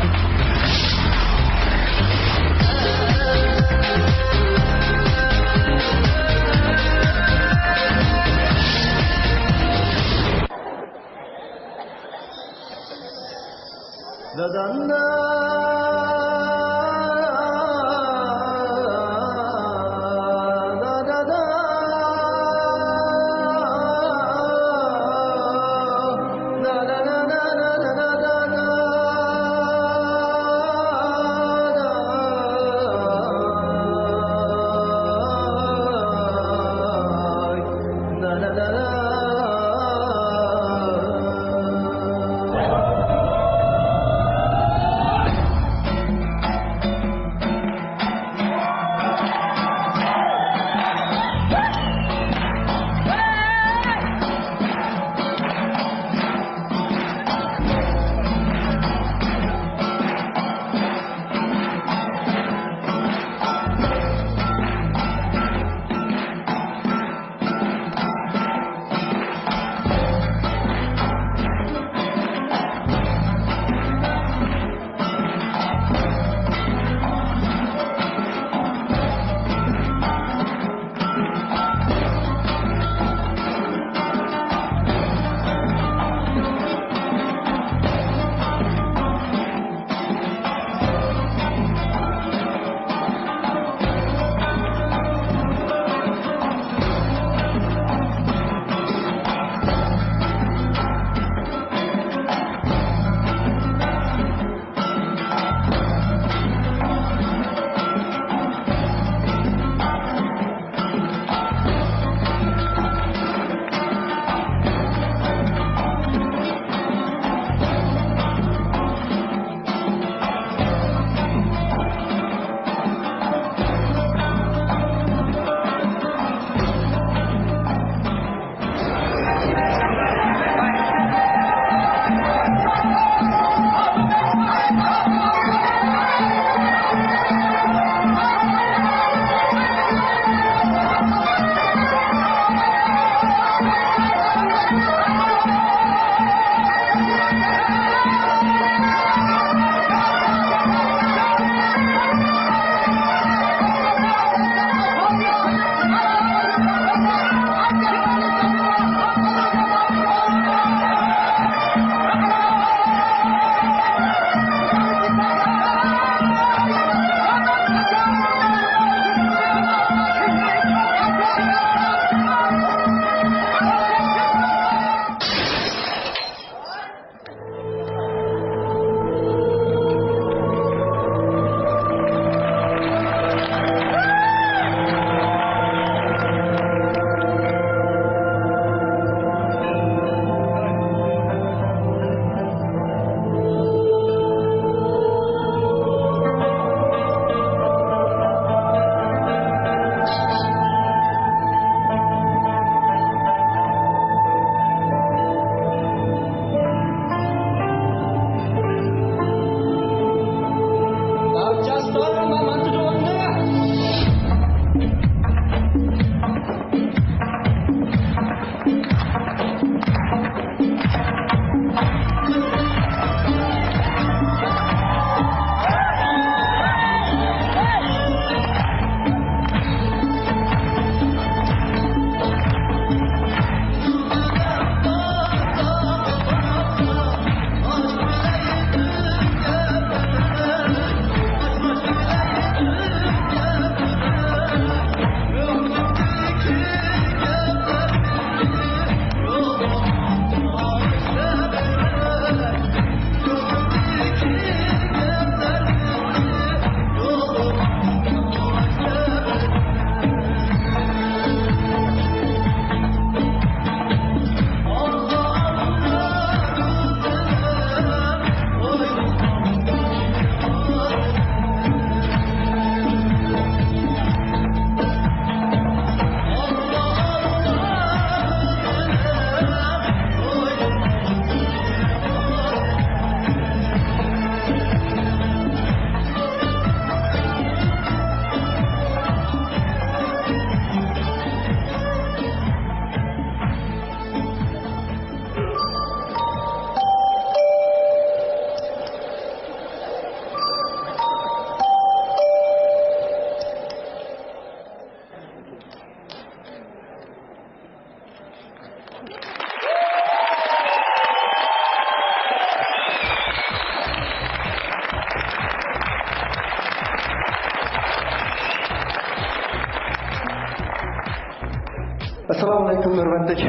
ئەسسالامۇئەلەيكۇم، ھۆرمەتلىك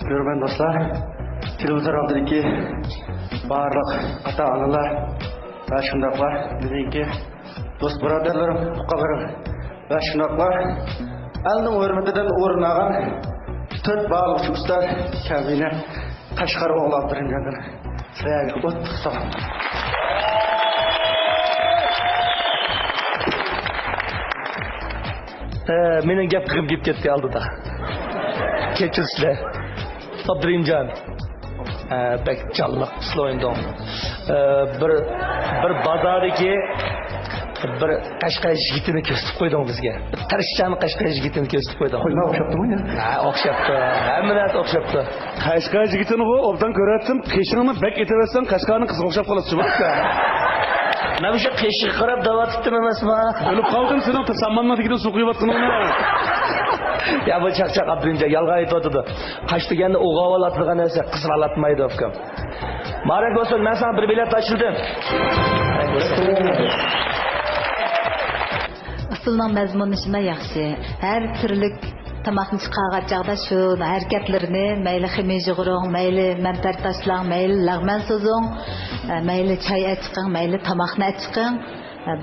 كۆرۈرمەن دوستلار، تېلېۋىزور ئالدىدىكى بارلىق ئاتا-ئانىلار ۋە شۇنداقلا بىزنىڭكى دوست بۇرادەرلىرىم، ئۇكىلىرىم ۋە شۇنداقلا ئەلنىڭ ھۆرمىتىدىن ئورۇن ئالغان تۆت باھالىغۇچى ئۇستاز كەلدى. قەشقەر ئوغلى ئابدۇرېھىمجاندىن سىلەرگە ئوتلۇق سالام. ئە، مېنىڭ گەپ قىلغۇم كېلىپ كەتتى ئالدىدا. كەچۈرسىلەر. ئابدۇرېھىمجان. ئە، بەك جانلىق ئۇسسۇل ئوينىدىڭ. ئە، بىر، بىر بازاردىكى بىر قەشقەر يىگىتىنى كۆرسىتىپ قويدۇڭ بىزگە. تىرىشچان قەشقەر يىگىتىنى كۆرسىتىپ قويدۇڭ. قويما ئوخشاپتىمۇ يا؟ ھە، ئوخشاپتۇ. ھەممە نەرسە ئوخشاپتۇ. قەشقەر يىگىتىنىغۇ ئوبدان كۆرەتتىم، قېشىڭنى بەك ئېتىۋەتسەڭ، قەشقەرنىڭ قىزىغا ئوخشاپ قالىسىز جۇمۇ. مەن مۇشۇ قېشىغا قاراپ دەۋاتىپتىم ئەمەسما؟ بىلىپ قالدىم سېنىڭ ساماننىڭ تېگىدىن سۇ قۇيۇۋاتقىنىڭنى. يا، بۇ چاقچاق ئابدۇرېھىمجان يالغان ئېيتىۋاتىدۇ. قاش دېگەننى ئوغۇل ئالاتىدىغان نەرسە، قىز ئالاتمايدۇ، ئۇكام. مۇبارەك بولسۇن، مەن ساڭا بىر بېلەت تاشلىدىم. ئۇسسۇلنىڭ مەزمۇنى شۇنداق ياخشى. ھەر تۈرلۈك تاماقنى چىقارغان چاغدا شۇ ھەرىكەتلىرىنى، مەيلى خېمىر يۇغۇرۇڭ، مەيلى مەمپەر تاشلاڭ، مەيلى لەغمەن سوزۇڭ، مەيلى چاي ئەچىقىڭ، مەيلى تاماقنى ئەچىقىڭ.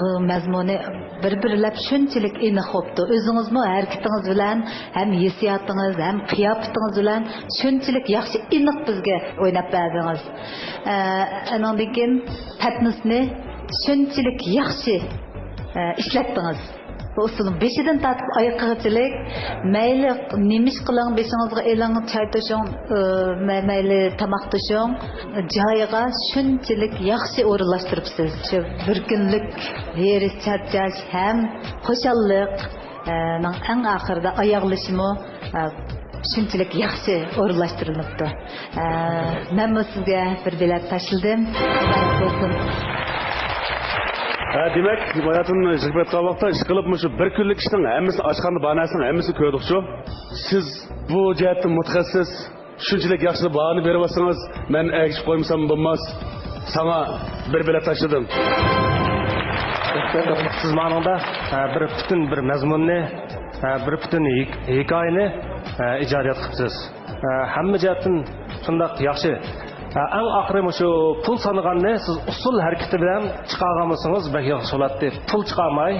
بۇ مەزمۇنى بىر-بىرلەپ شۇنچىلىك ئېنىق بوپتۇ. ئۆزىڭىزمۇ ھەرىكىتىڭىز بىلەن ھەم ھېسسىياتىڭىز، ھەم قىياپىتىڭىز بىلەن شۇنچىلىك ياخشى، ئېنىق بىزگە ئويناپ بەردىڭىز. ئە، ئانىڭدىن كېيىن پەتنۇسنى شۇنچىلىك ياخشى، ئە، ئىشلەتتىڭىز. بۇ ئۇسسۇلنىڭ بېشىدىن تارتىپ ئايىغىغىچىلىك مەيلى نېمە ئىش قىلىڭ، بېشىڭىزغا ئېلىڭ، چاي توشۇڭ، ئە، مە-، مەيلى تاماق توشۇڭ، جايىغا شۇنچىلىك ياخشى ئورۇنلاشتۇرۇپسىز. شۇ بىر كۈنلۈك ھېرىس، چارچاش ھەم خۇشاللىق، ئە، نىڭ ئەڭ ئاخىرىدا ئاياغلىشىمۇ، ئە، شۇنچىلىك ياخشى ئورۇنلاشتۇرۇلۇپتۇ. ئە، مەنمۇ سىزگە بىر بېلەت تاشلىدىم. مۇبارەك بولسۇن. ھە، دېمەك، باياتىن يىغىپ ئۆتكەن ۋاقىتتا ئىشقىلىپ مۇشۇ بىر كۈنلۈك ئىشنىڭ ھەممىسى، ئاشخانىدا بار نەرسىنىڭ ھەممىسىنى كۆردۇقچۇ. سىز بۇ جەھەتتە مۇتەخەسسىس، شۇنچىلىك ياخشى باھانى بېرىۋاتسىڭىز، مەن ئەگىشىپ قويمىسام بولماس. ساڭا بىر بېلەت تاشلىدىم. سىز مانىڭدا، ئە، بىر پۈتۈن بىر مەزمۇننى، ئە، بىر پۈتۈن ھېك-، ھېكايىنى، ئە، ئىجادىيەت قىپسىز. ئە، ھەممە جەھەتتىن شۇنداق ياخشى. ئە، ئەڭ ئاخىرى مۇشۇ پۇل سانىغاننى سىز ئۇسسۇل ھەرىكىتى بىلەن چىقارغان بولسىڭىز بەك ياخشى بولاتتى. پۇل چىقارماي،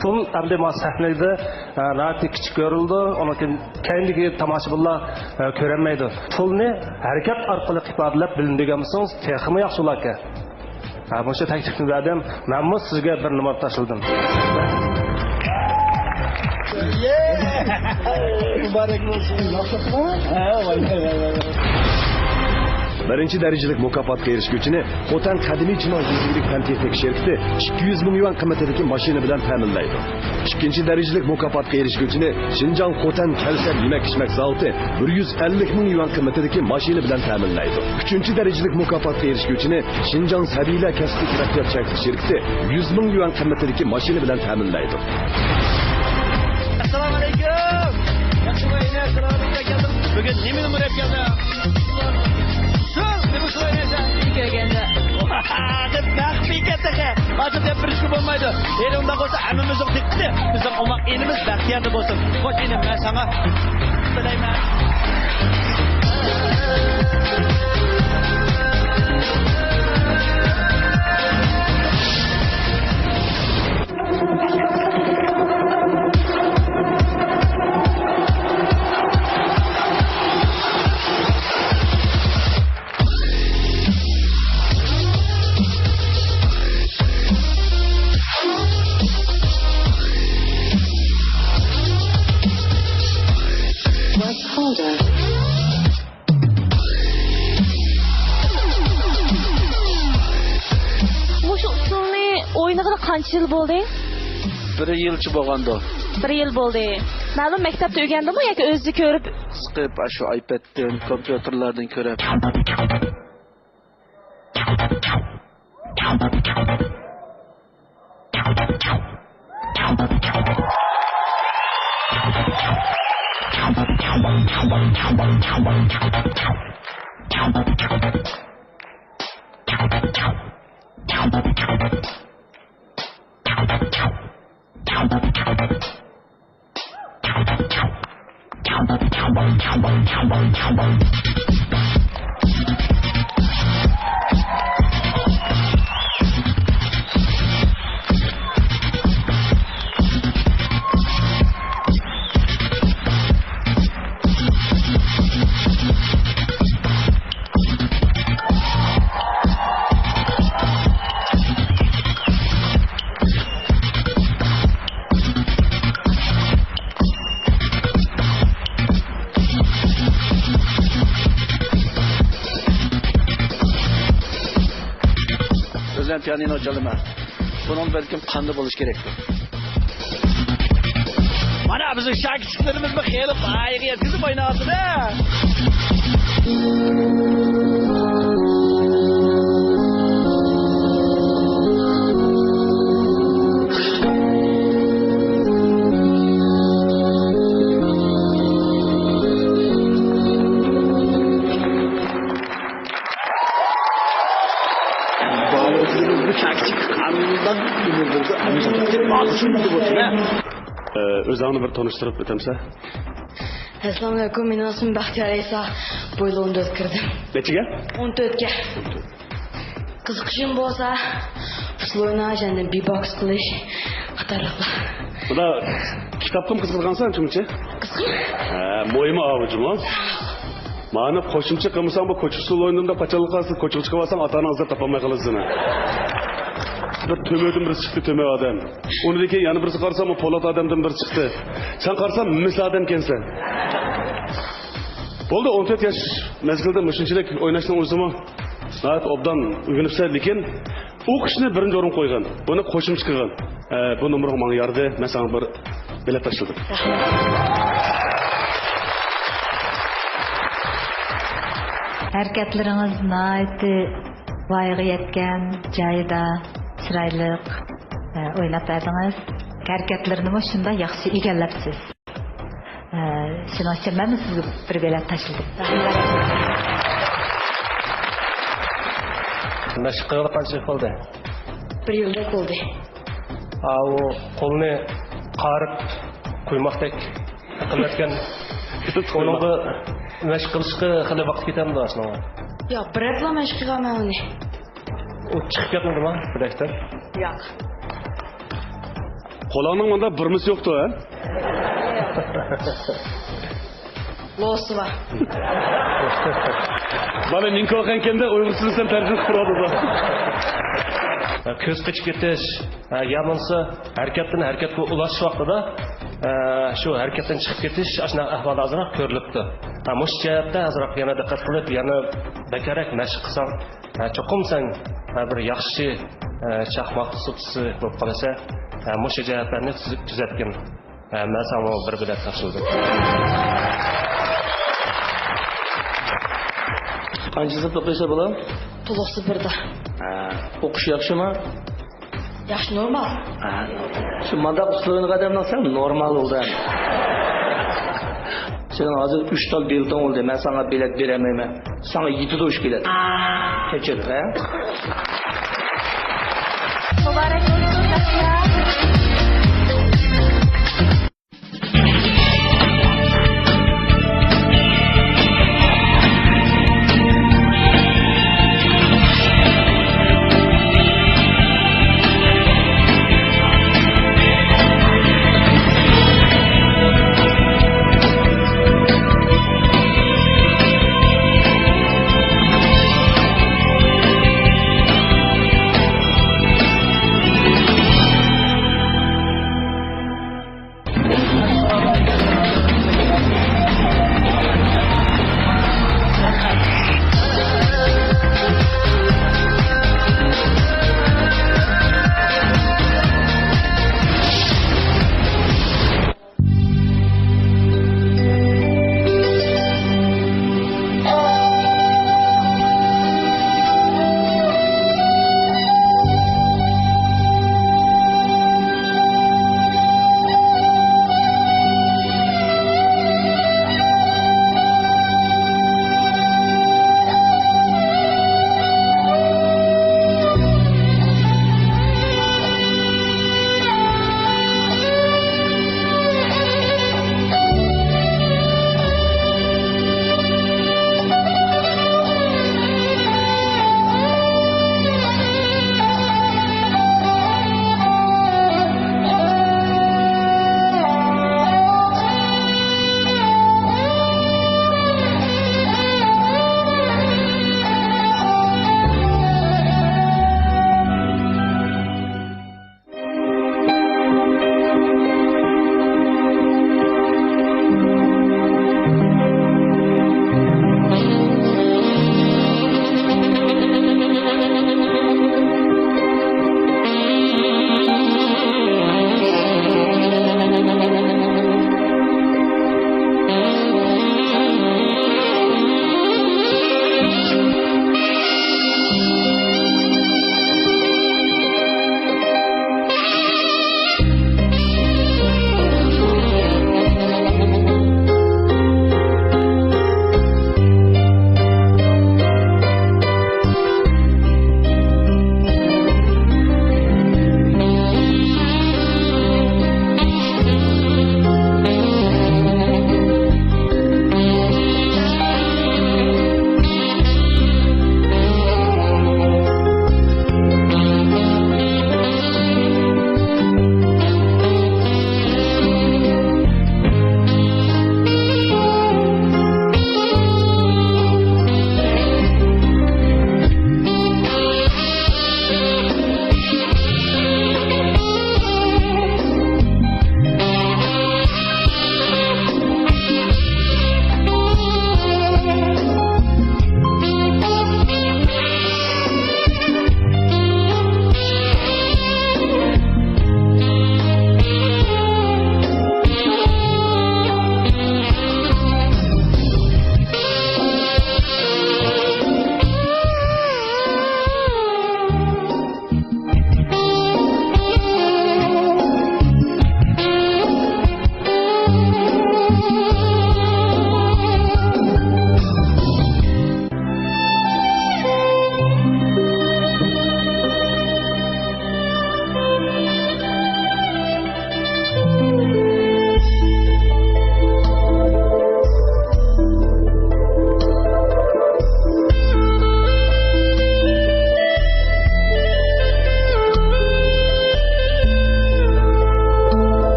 پۇل ئەمدى ما سەھنىدە، ئە، ناھايىتى كىچىك كۆرۈلىدۇ. ئۇنىڭ كېيىن كەينىدىكى تاماشىبىنلار، ئە، كۆرەلمەيدۇ. پۇلنى ھەرىكەت ئارقىلىق ئىپادىلەپ بىلىندۈرگەن بولسىڭىز تېخىمۇ ياخشى بولاركەن. ھە، مۇشۇ تەكلىپنى بەردىم. مەنمۇ سىزگە بىر نومۇر تاشلىدىم. مۇبارەك بولسۇن. بىرىنچى دەرىجىلىك مۇكاپاتقا ئېرىشكۈچىنى خوتەن قەدىمىي چىناڭ يېزا ئىگىلىك پەن تېخنىكا شىركىتى ئىككى يۈز مىڭ يۈەن قىممىتىدىكى ماشىنا بىلەن تەمىنلەيدۇ. ئىككىنچى دەرىجىلىك مۇكاپاتقا ئېرىشكۈچىنى شىنجاڭ خوتەن كەۋسەر يېمەك-ئىچمەك زاۋۇتى بىر يۈز ئەللىك مىڭ يۈەن قىممىتىدىكى ماشىنا بىلەن تەمىنلەيدۇ. ئۈچىنچى دەرىجىلىك مۇكاپاتقا ئېرىشكۈچىنى شىنجاڭ سەبىيلەر كەسىپلىك تەرەققىيات شىركىتى يۈز مىڭ يۈەن قىممىتىدىكى ماشىنا بىلەن تەمىنلەيدۇ. ئەسسالامۇئەلەيكۇم. ياخشىمۇ، ئىنى؟ سالامەتلىككە كەلدىڭ. بۈگۈن نېمىنى ئويناپ كەلدىڭ؟ شۇ، نېمە ئوينايسەن؟ كۆرگەندە. دەپ مەخپىيكەن تېخى. ھازىر دەپ بېرىشكە بولمايدۇ. ئېرى ئۇنداق بولسا ھەممىمىزنىڭ دىققىتى بىزنىڭ ئوماق ئىنىمىز بەختىياردا بولسۇن. خوش ئىنىم، مەن ساڭا تىلەيمەن. مۇشۇ ئۇسسۇلنى ئوينىغىلى قانچە يىل بولدى؟ بىر يىلچە بولغاندۇ. بىر يىل بولدى. مەلۇم مەكتەپتە ئۆگەندىمۇ ياكى ئۆزى كۆرۈپ؟ قىسقىپ، ئاشۇ ئايپەدتىن، كومپيۇتېرلاردىن كۆرۈپ. بىلەن پىيانىنو چالىمەن. بۇنىڭ بەلكىم قاندا بولۇشى كېرەكتۇر. مانا بىزنىڭ شاگىرتلىرىمىزمۇ خېلى پايىغا يەتكۈزۈپ ئويناۋاتىدۇ. بالىلىرىمىزنىڭ چاكىچىكى قانداق ئۆمۈر بولسا، ئەمىسە بالىسى بولسۇن، ھە؟ ئۆزۈڭنى بىر تونۇشتۇرۇپ ئۆتەمسە؟ ئەسسالامۇئەلەيكۇم، مېنىڭ ئىسمىم بەختىيار ئەيسا، بۇ يىل ئون تۆتكە كىردىم. نەچچىگە؟ ئون تۆتكە. قىزىقىشىم بولسا، ئۇسسۇل ئويناش، يەنە بىتبوكس قىلىش قاتارلىقلار. بۇدا كىتابقىمۇ قىزىقىدىغانسەن، شۇنچە؟ قىزىقىمەن. ھە، مۇھىمى ئاۋۇ جۇمۇ. مانا قوشۇمچە قىلمىساڭ، بۇ كوچا ئۇسسۇلى ئوينىدىم دەپ قاچانلىق قالسا، كوچىغا چىقىۋالساڭ، ئاتا ئاناڭ ئىزدەپ تاپالماي قالىدۇ سېنى. بىر تۆمۈردىن بىرسى چىقتى، تۆمۈر ئادەم. ئۇنىڭدىن كېيىن يەنە بىرسى قارىسام، ئۇ پولات ئادەمدىن بىرسى چىقتى. سەن قارىسام، مىس ئادەمكەنسەن. بولدى، ئون تۆت ياش مەزگىلدە مۇشۇنچىلىك ئويناشنىڭ ئۆزىمۇ ناھايىتى ئوبدان ئۆگىنىپسەن، لېكىن ئوقۇشنى بىرىنچى ئورۇنغا قويغىن. بۇنى قوشۇمچە قىلغىن. ئە، بۇ نومۇرۇڭ ماڭا يارىدى، مەن ساڭا بىر بېلەت تاشلىدىم. ھەرىكەتلىرىڭىز ناھايىتى ۋايىغا يەتكەن، جايىدا، چىرايلىق، ئە، ئويناپ بەردىڭىز. ھەرىكەتلىرىنىمۇ شۇنداق ياخشى ئىگىلەپسىز. ئە، شۇنىڭ ئۈچۈن مەنمۇ سىزگە بىر بېلەت تاشلىدىم. مەشىق قىلغىلى قانچە يىل بولدى؟ بىر يىلدەك بولدى. ئاۋۇ قولنى قارىپ قۇيماقتەك قىلىۋەتكەن. ئۇنىڭغا مەشىق قىلىشقا خېلى ۋاقىت كېتەمدۇ ئاشۇنىڭغا؟ ياق، بىر ھەپتىلا مەشىق قىلغان مەن ئۇنى. ئۇ چىقىپ كەتمىدىما بىلەكتىن؟ ياق. قولۇڭنىڭ مۇندا بۇرمىسى يوقتۇ، ھە؟ لوسى بار. بالا نىڭكوخەنكەندە ئۇيغۇرچىسىنى سەن تەرجىمە قىلىپ تۇرۇۋاتىدۇ. كۆز قېچىپ كېتىش، ھە، يا بولمىسا ھەرىكەتتىن ھەرىكەتكە ئۇلاشىش ۋاقتىدا، ھە، شۇ ھەرىكەتتىن چىقىپ كېتىش، ئاشۇنداق ئەھۋال ئازراق كۆرۈلۈپتۇ. ھە، مۇشۇ جەھەتتە ئازراق يەنە دىققەت قىلىپ، يەنە بەكرەك مەشىق قىلساڭ، ھە، چوقۇم سەن، ھە، بىر ياخشى، ھە، چاقماق ئۇستىسى بولۇپ قالىسەن. ھە، مۇشۇ جەھەتلەرنى تۈزۈپ، تۈزەتكىن. ھە، مەن ساڭا بىر بېلەت تاپشۇردۇم. قانچە سىنىپتا ئوقۇيسەن، بالام؟ تولۇقسىز بىردە. ھە، ئوقۇش ياخشىمۇ؟ ياخشى، نورمال. ھە، شۇ مانداق ئۇسسۇل ئوينىغان ئادەمنىڭ سەن نورمال بولدى. سېنىڭ ھازىر ئۈچ تال بېلىتىڭ بولدى. مەن ساڭا بېلەت بېرەلمەيمەن. ساڭا يېتىدۇ ئۈچ بېلەت. كەچۈر، ھە؟ مۇبارەك بولسۇن، بەختىيار.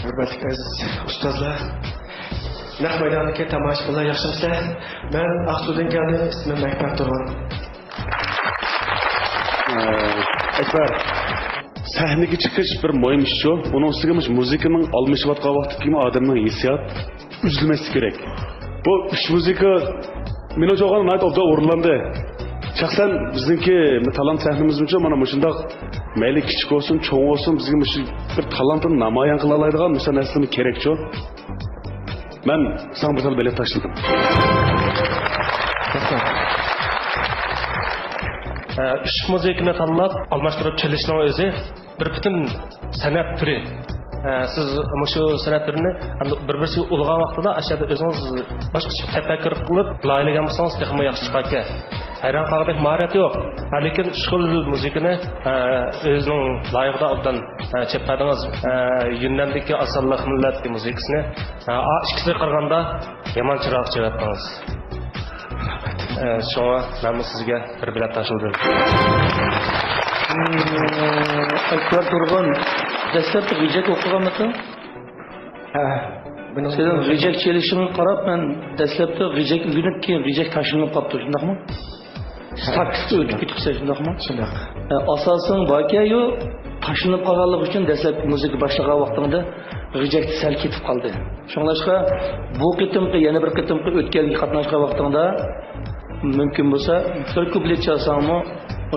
ھۆرمەتلىك ئەزىز ئۇستازلار، نەق مەيداندىكى تاماشىبىنلار، ياخشىمۇسىلەر؟ مەن ئاقسۇدىن كەلدىم، ئىسمىم ئەكبەر تۇرغۇن. ئەكبەر، سەھنىگە چىقىش بىر مۇھىم ئىشچۇ. ئۇنىڭ ئۈستىگە مۇشۇ مۇزىكىنىڭ ئالمىشىۋاتقان ۋاقتىدىكى ئادەمنىڭ ھېسسىيات ئۈزۈلمەسلىك كېرەك. بۇ ئۈچ مۇزىكا مېنىڭچە ئوبدان ئورۇنلاندى. شەخسەن بىزنىڭكى تالانت سەھنىمىزمۇچۇ مانا مۇشۇنداق، مەيلى كىچىك بولسۇن، چوڭ بولسۇن، بىزگە مۇشۇ بىر تالانتنى نامايان قىلالايدىغان مۇشۇ نەرسىلەرمۇ كېرەكچۇ. مەن ساڭا بىر تال بېلەت تاشلىدىم. ئۈچ مۇزىكىنى تاللاپ ئالماشتۇرۇپ چېلىشنىڭ ئۆزى بىر پۈتۈن سەنئەت تۈرى. ئە، سىز مۇشۇ سەنئەت تۈرىنى بىر-بىرسىگە ئۇلىغان ۋاقتىدا ئاشۇ يەردە ئۆزىڭىز باشقىچە تەپەككۇر قىلىپ لايىھەلىگەن بولسىڭىز تېخىمۇ ياخشى چىقاركەن. ھەيران قالغۇدەك ماھارەت يوق. ھە، لېكىن ئىشقىل مۇزىكىنى، ئە، ئۆزىنىڭ لايىقىدا ئوبدان، ئە، چېلىپ بەردىڭىز. ئە، يۈننەندىكى ئاسانلىق مىللەت مۇزىكىسىنى، ئە، ئا، ئىككىسىگە قارىغاندا يامان چىرايلىق چىقىرىۋەتتىڭىز. ئە، شۇڭا مەنمۇ سىزگە بىر بېلەت تاشلىدىم. ئەكبەر تۇرغۇن، دەسلەپتە غىجەك ئوقۇغانمىسەن؟ ھە، بۇنىڭ سېنىڭ غىجەك چېلىشىڭغا قاراپ، مەن دەسلەپتە غىجەك ئۆگىنىپ، كېيىن غىجەك تاشلىنىپ قاپتۇ، شۇنداقمۇ؟ ھە، ساكسقا ئۆتۈپ كېتىپسەن، شۇنداقمۇ؟ شۇنداق. ئە، ئاساسىڭ باركەن، يو، تاشلىنىپ قالغانلىقى ئۈچۈن دەسلەپكى مۇزىكا باشلىغان ۋاقتىڭدا غىجەكتە سەل كېتىپ قالدى. شۇڭلاشقا بۇ قېتىمقى، يەنە بىر قېتىمقى ئۆتكەلگە قاتناشقان ۋاقتىڭدا مۇمكىن بولسا بىر كۇپلېت چالساڭمۇ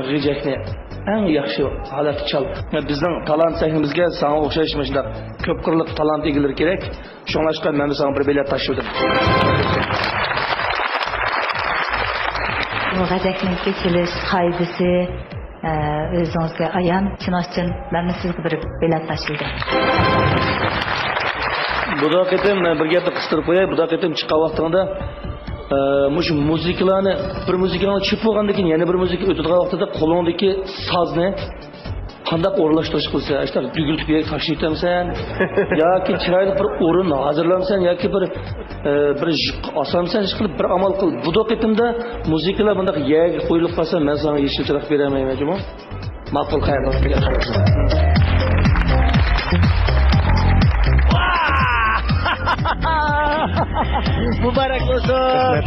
غىجەكنى ئەڭ ياخشى ھالەتتە چال. بىزنىڭ تالانت سەھنىمىزگە ساڭا ئوخشاش مۇشۇنداق كۆپ قىرلىق تالانت ئىگىلىرى كېرەك. شۇڭلاشقا مەن ساڭا بىر بېلەت تاشلىدىم. بۇ غىجەكنىڭكى چېلىش قائىدىسى، ئە، ئۆزىڭىزگە ئايان. شۇنىڭ ئۈچۈن مەنمۇ سىزگە بىر بېلەت تاشلىدىم. بۇدا قېتىم مەن بىر گەپنى قىستۇرۇپ قوياي. بۇدا قېتىم چىققان ۋاقتىڭدا، ئە، مۇشۇ مۇزىكىلارنى، بىر مۇزىكىنى چېلىپ بولغاندىن كېيىن يەنە بىر مۇزىكا ئۆتىدىغان ۋاقتىدا قولۇڭدىكى سازنى قانداق ئورۇنلاشتۇرۇش قىلسا، ئاشۇنداق دۈگۈلتۈپ يەرگە تاشلىۋېتەمسەن؟ ياكى چىرايلىق بىر ئورۇن ھازىرلامسەن؟ ياكى بىر، ئە، بىر يۈك ئاسامسەن؟ ئىشقىلىپ بىر ئامال قىل. بۇدا قېتىمدا مۇزىكىلار بۇنداق يەرگە قويۇلۇپ قالسا، مەن ساڭا يېشىل چىراغ بېرەلمەيمەن جۇمۇ. ماقۇل، قەيەردىن؟ مۇبارەك بولسۇن!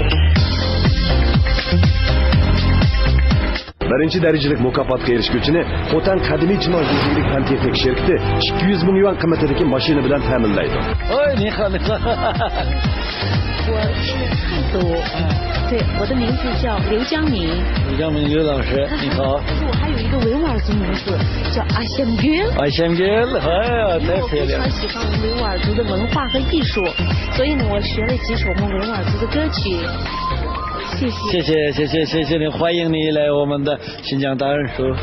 بىرىنچى دەرىجىلىك مۇكاپاتقا ئېرىشكۈچىنى خوتەن قەدىمىي چىناۋ يۈزلۈك پەن-تېخنىكا شىركىتى ئىككى يۈز مىڭ يۈەن قىممىتىدىكى ماشىنا بىلەن تەمىنلەيدۇ. ھوي، نىخا، نىخا. 我是汉族，对，我的名字叫刘江明。刘江明，刘老师，你好。但是我还有一个维吾尔族名字，叫阿香君。阿香君，哎呀，太漂亮了。因为我非常喜欢我们维吾尔族的文化和艺术，所以呢，我学了几首我们维吾尔族的歌曲。谢谢。谢谢，谢谢，谢谢你，欢迎你来我们的 新疆大洱市。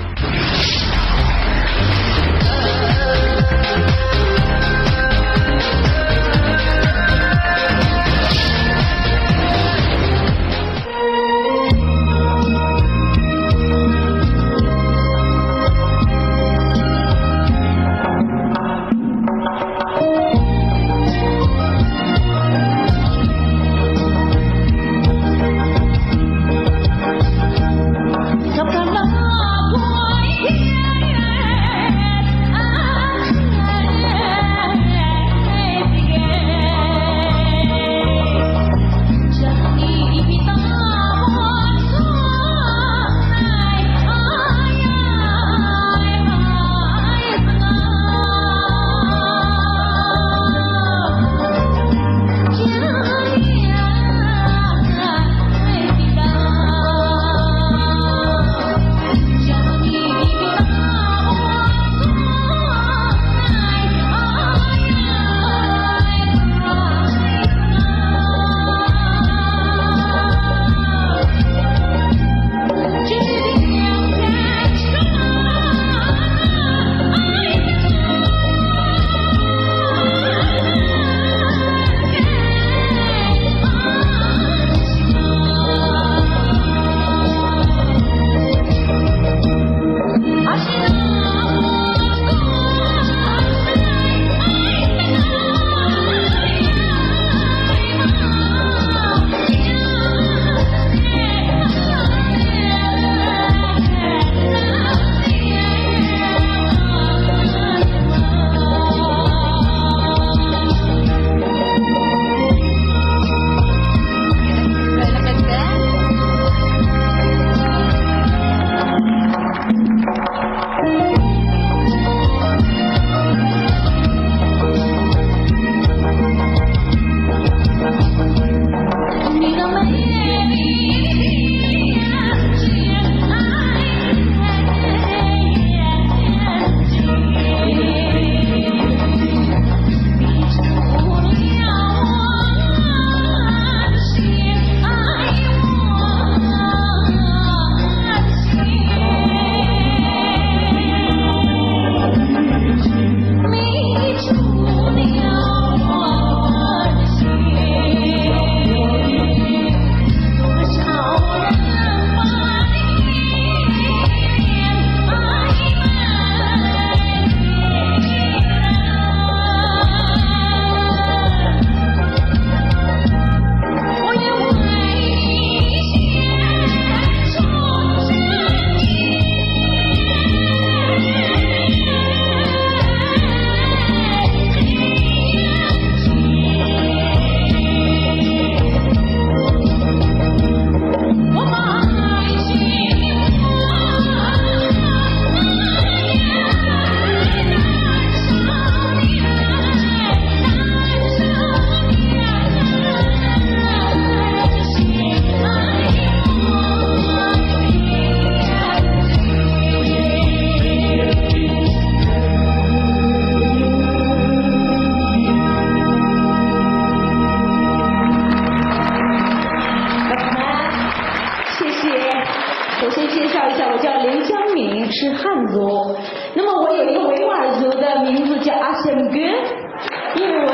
因为我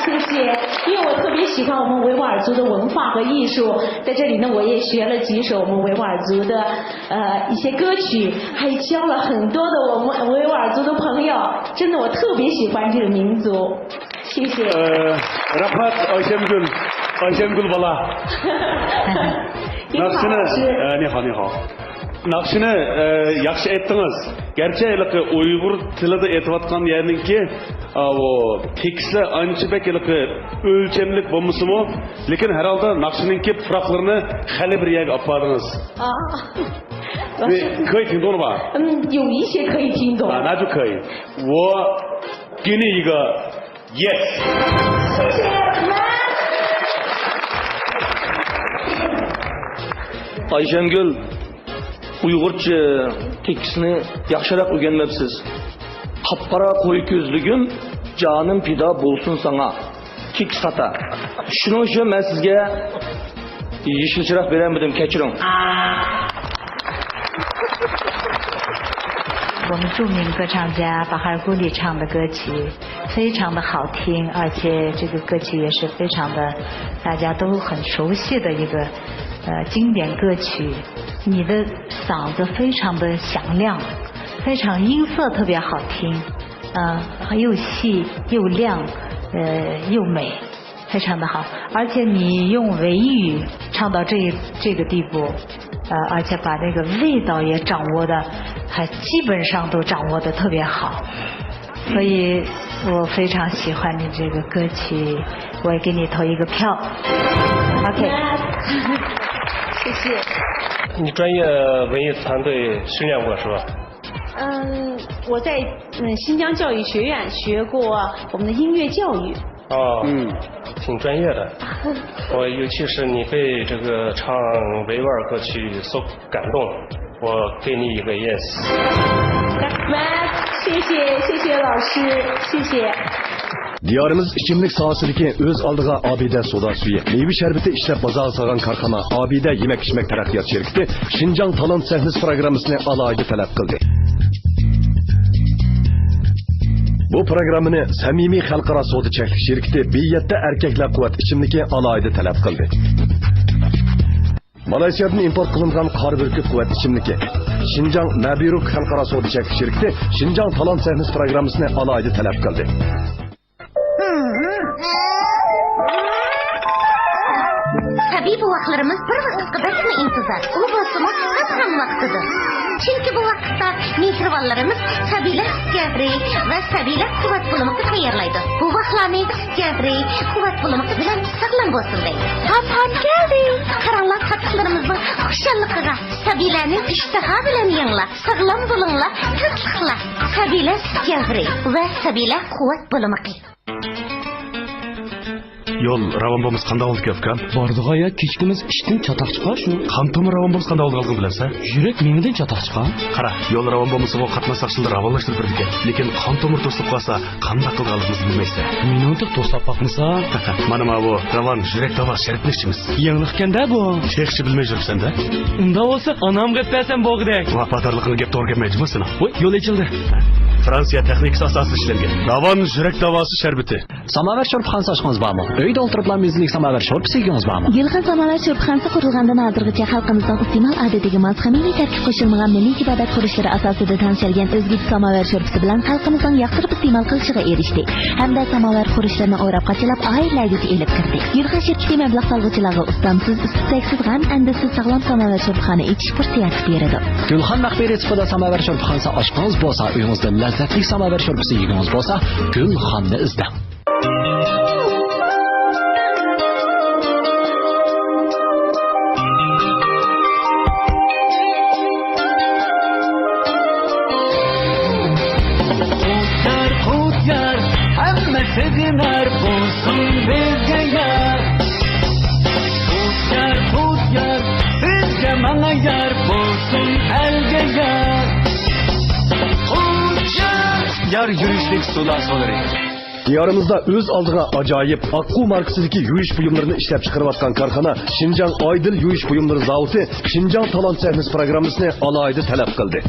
谢谢，因为我特别喜欢我们维吾尔族的文化和艺术，在这里呢，我也学了几首我们维吾尔族的呃一些歌曲，还交了很多的我们维吾尔族的朋友，真的我特别喜欢这个民族，谢谢。 ئە، رەھمەت ئايشەمگۈل، ئايشەمگۈل بالا. 你好，老师。 ناخشىنى، ئە، نىخا، نىخا. ناخشىنى، ئە، ياخشى ئېيتتىڭىز. گەرچە ھېلىقى ئۇيغۇر تىلىدا ئېيتىۋاتقان يەرنىڭكى، ئاۋۇ، تېكىستلەر ئانچە بەك ھېلىقى ئۆلچەملىك بولمىسىمۇ، لېكىن ھەر ھالدا ناخشىنىڭكى پۇراقلىرىنى خېلى بىر يەرگە ئاپاردىڭىز. 啊， 你可以听懂了吧？ 嗯，有一些可以听懂。 啊，那就可以。我给你一个 Yes. ئايشەمگۈل، ئۇيغۇرچە تېكىستنى ياخشىراق ئۆگەنمەپسىز. قاپقارا قوي كۆزلۈكۈم، جانىم پىدا بولسۇن ساڭا. تېكىست خاتا. شۇنىڭ ئۈچۈن مەن سىزگە يېشىل چىراغ بېرەلمىدىم، كەچۈرۈڭ. 我们著名歌唱家巴哈尔古里唱的歌曲，非常的好听，而且这个歌曲也是非常的大家都很熟悉的一个呃经典歌曲。你的嗓子非常的响亮，非常音色特别好听，呃，又细又亮，呃，又美。 非常的好，而且你用维语唱到这这个地步，呃，而且把那个味道也掌握的，还基本上都掌握的特别好，所以我非常喜欢你这个歌曲，我也给你投一个票。OK。 谢谢。 你专业文艺团队训练过是吧？嗯，我在嗯新疆教育学院学过我们的音乐教育。 哦，嗯，挺专业的。我尤其是你被这个唱维吾尔歌曲所感动，我给你一个 yes。 谢谢，谢谢老师，谢谢。 دىيارىمىز ئىچىملىك ساھەسىدىكى ئۆز ئالدىغا ئابىدە سودا سۈيى، مېۋە شەربىتى ئىشلەپ بازارغا سالغان كارخانا ئابىدە يېمەك-ئىچمەك تەرەققىيات شىركىتى شىنجاڭ تالانت سەھنىسى پىروگراممىسىنى ئالاھىدە تەلەپ قىلدى. بۇ پىروگراممىنى سەمىمىي خەلقئارا سودا چەكلىك شىركىتى بى يەتتە ئەركەكلەر قۇۋۋەت ئىچىملىكى ئالاھىدە تەلەپ قىلدى. مالايسىيادىن ئىمپورت قىلىنغان قارا بۈركۈت قۇۋۋەت ئىچىملىكى، شىنجاڭ مەبىرۇك خەلقئارا سودا چەكلىك شىركىتى شىنجاڭ تالانت سەھنىسى پىروگراممىسىنى ئالاھىدە تەلەپ قىلدى. سەبىي بوۋاقلىرىمىز بىر ۋاقىتقا بەكمۇ ئىنتىزار، ئۇ بولسىمۇ قىزغىن ۋاقتىدۇر. چۈنكى بۇ ۋاقىتتا مېھرىبانلىرىمىز سەبىيلەر سۈت گەۋھىرى ۋە سەبىيلەر قۇۋۋەت بۇلىمىقى تەييارلايدۇ. بوۋاقلارنى سۈت گەۋھىرى، قۇۋۋەت بۇلىمىقى بىلەن ساغلام بولسۇن دەيدۇ. تاپان كەلدى! قاراڭلار، تاتلىقلىرىمىزنىڭ خۇشاللىقىغا. سەبىيلەرنى ئىشتىها بىلەن يەڭلار، ساغلام بولۇڭلار، تاتلىقلار. سەبىيلەر سۈت گەۋھىرى ۋە سەبىيلەر قۇۋۋەت بۇلىمىقى. يول راۋان بولمىسا قانداق بولىدىكەن، ئۇكام؟ بارىدىغان يەر كېچىكمىسە ئىشتىن چاتاق چىقار شۇ. قان تومۇر راۋان بولسا قانداق بولىدىغانلىقىنى بىلەمسەن؟ يۈرەك مېڭىدىن چاتاق چىقار. قارا، يول راۋان بولمىسىغۇ قاتناش ساقچىلىرى راۋانلاشتۇرۇپ بېرىدىكەن. لېكىن قان تومۇر توسۇلۇپ قالسا قانداق قىلىدىغانلىقىمىزنى بىلمەيسەن. مېنىڭ تېخى توساپ باقمىسا. مانا ماۋۇ راۋان يۈرەك داۋاسى شەربىتىنى ئىچىمىز. يېڭىلىقكەندە بۇ. تېخىچە بىلمەي يۈرۈپسەن-دە. ئۇنداق بولسا ئانامغا ئېلىپ بەرسەم بولغۇدەك. ۋاپادار خاتىرىڭگە گەپ توغرا كەلمەيدۇ سېنىڭ. ۋوي، يول ئېچىلدى. فرانسىيە تېخنىكىسى ئاساسىدا ئىشلەنگەن راۋان يۈرەك داۋاسى شەربىتى. ساماۋەر شورپىخانىسى ئاچقىڭىز بارمۇ؟ ئۆيدە ئولتۇرۇپلا مېزىلىك ساماۋەر شورپىسى يېگۈڭىز بارمۇ؟ گۈلخان ساماۋەر شورپىخانىسى قۇرۇلغاندىن ھازىرغىچە خەلقىمىزنىڭ ئىستېمال ئادىتىگە ماس، خىمىيىۋى تەركىب قوشۇلمىغان مىللىي تېبابەت خۇرۇچلىرى ئاساسىدا تەڭشەلگەن ئۆزگىچە ساماۋەر شورپىسى بىلەن خەلقىمىزنىڭ ياقتۇرۇپ ئىستېمال قىلىشىغا ئېرىشتى ھەمدە ساماۋەر خۇرۇچلىرىنى ئوراپ قاچىلاپ ئائىلىلەرگىچە ئېلىپ كىردى. گۈلخان شىركىتى مەبلەغ سالغۇچىلارغا ئۇستامسىز، ئۈستىسەكسىز، غەم-ئەندىشىسىز ساغلام ساماۋەر شورپىخانا ئېچىش پۇرسىتى يارىتىپ بېرىدۇ. گۈلخان مەخپىي رېتسېپىدا ساماۋەر شورپىخانىسى ئاچقىڭىز بولسا، ئۆيىڭىزدە لەززەتلىك ساماۋەر شورپىسى يېگۈڭىز بولسا، گۈلخاننى ئىزدەڭ. قۇت يار، قۇت يار، ھەممە سېغىنار بولسۇن بىزگە يار. قۇت يار، قۇت يار، بىزگە ماڭا يار بولسۇن ئەلگە يار. قۇت يار، يار يۈرۈشلۈك سۇلار سۇلىرى. دىيارىمىزدا ئۆز ئالدىغا ئاجايىپ ئاققۇ ماركىسىدىكى يۇيۇش بۇيۇملىرىنى ئىشلەپچىقىرىۋاتقان كارخانا شىنجاڭ ئايدىل يۇيۇش بۇيۇملىرى زاۋۇتى شىنجاڭ تالانت سەھنىسى پىروگراممىسىنى ئالاھىدە تەلەپ قىلدى.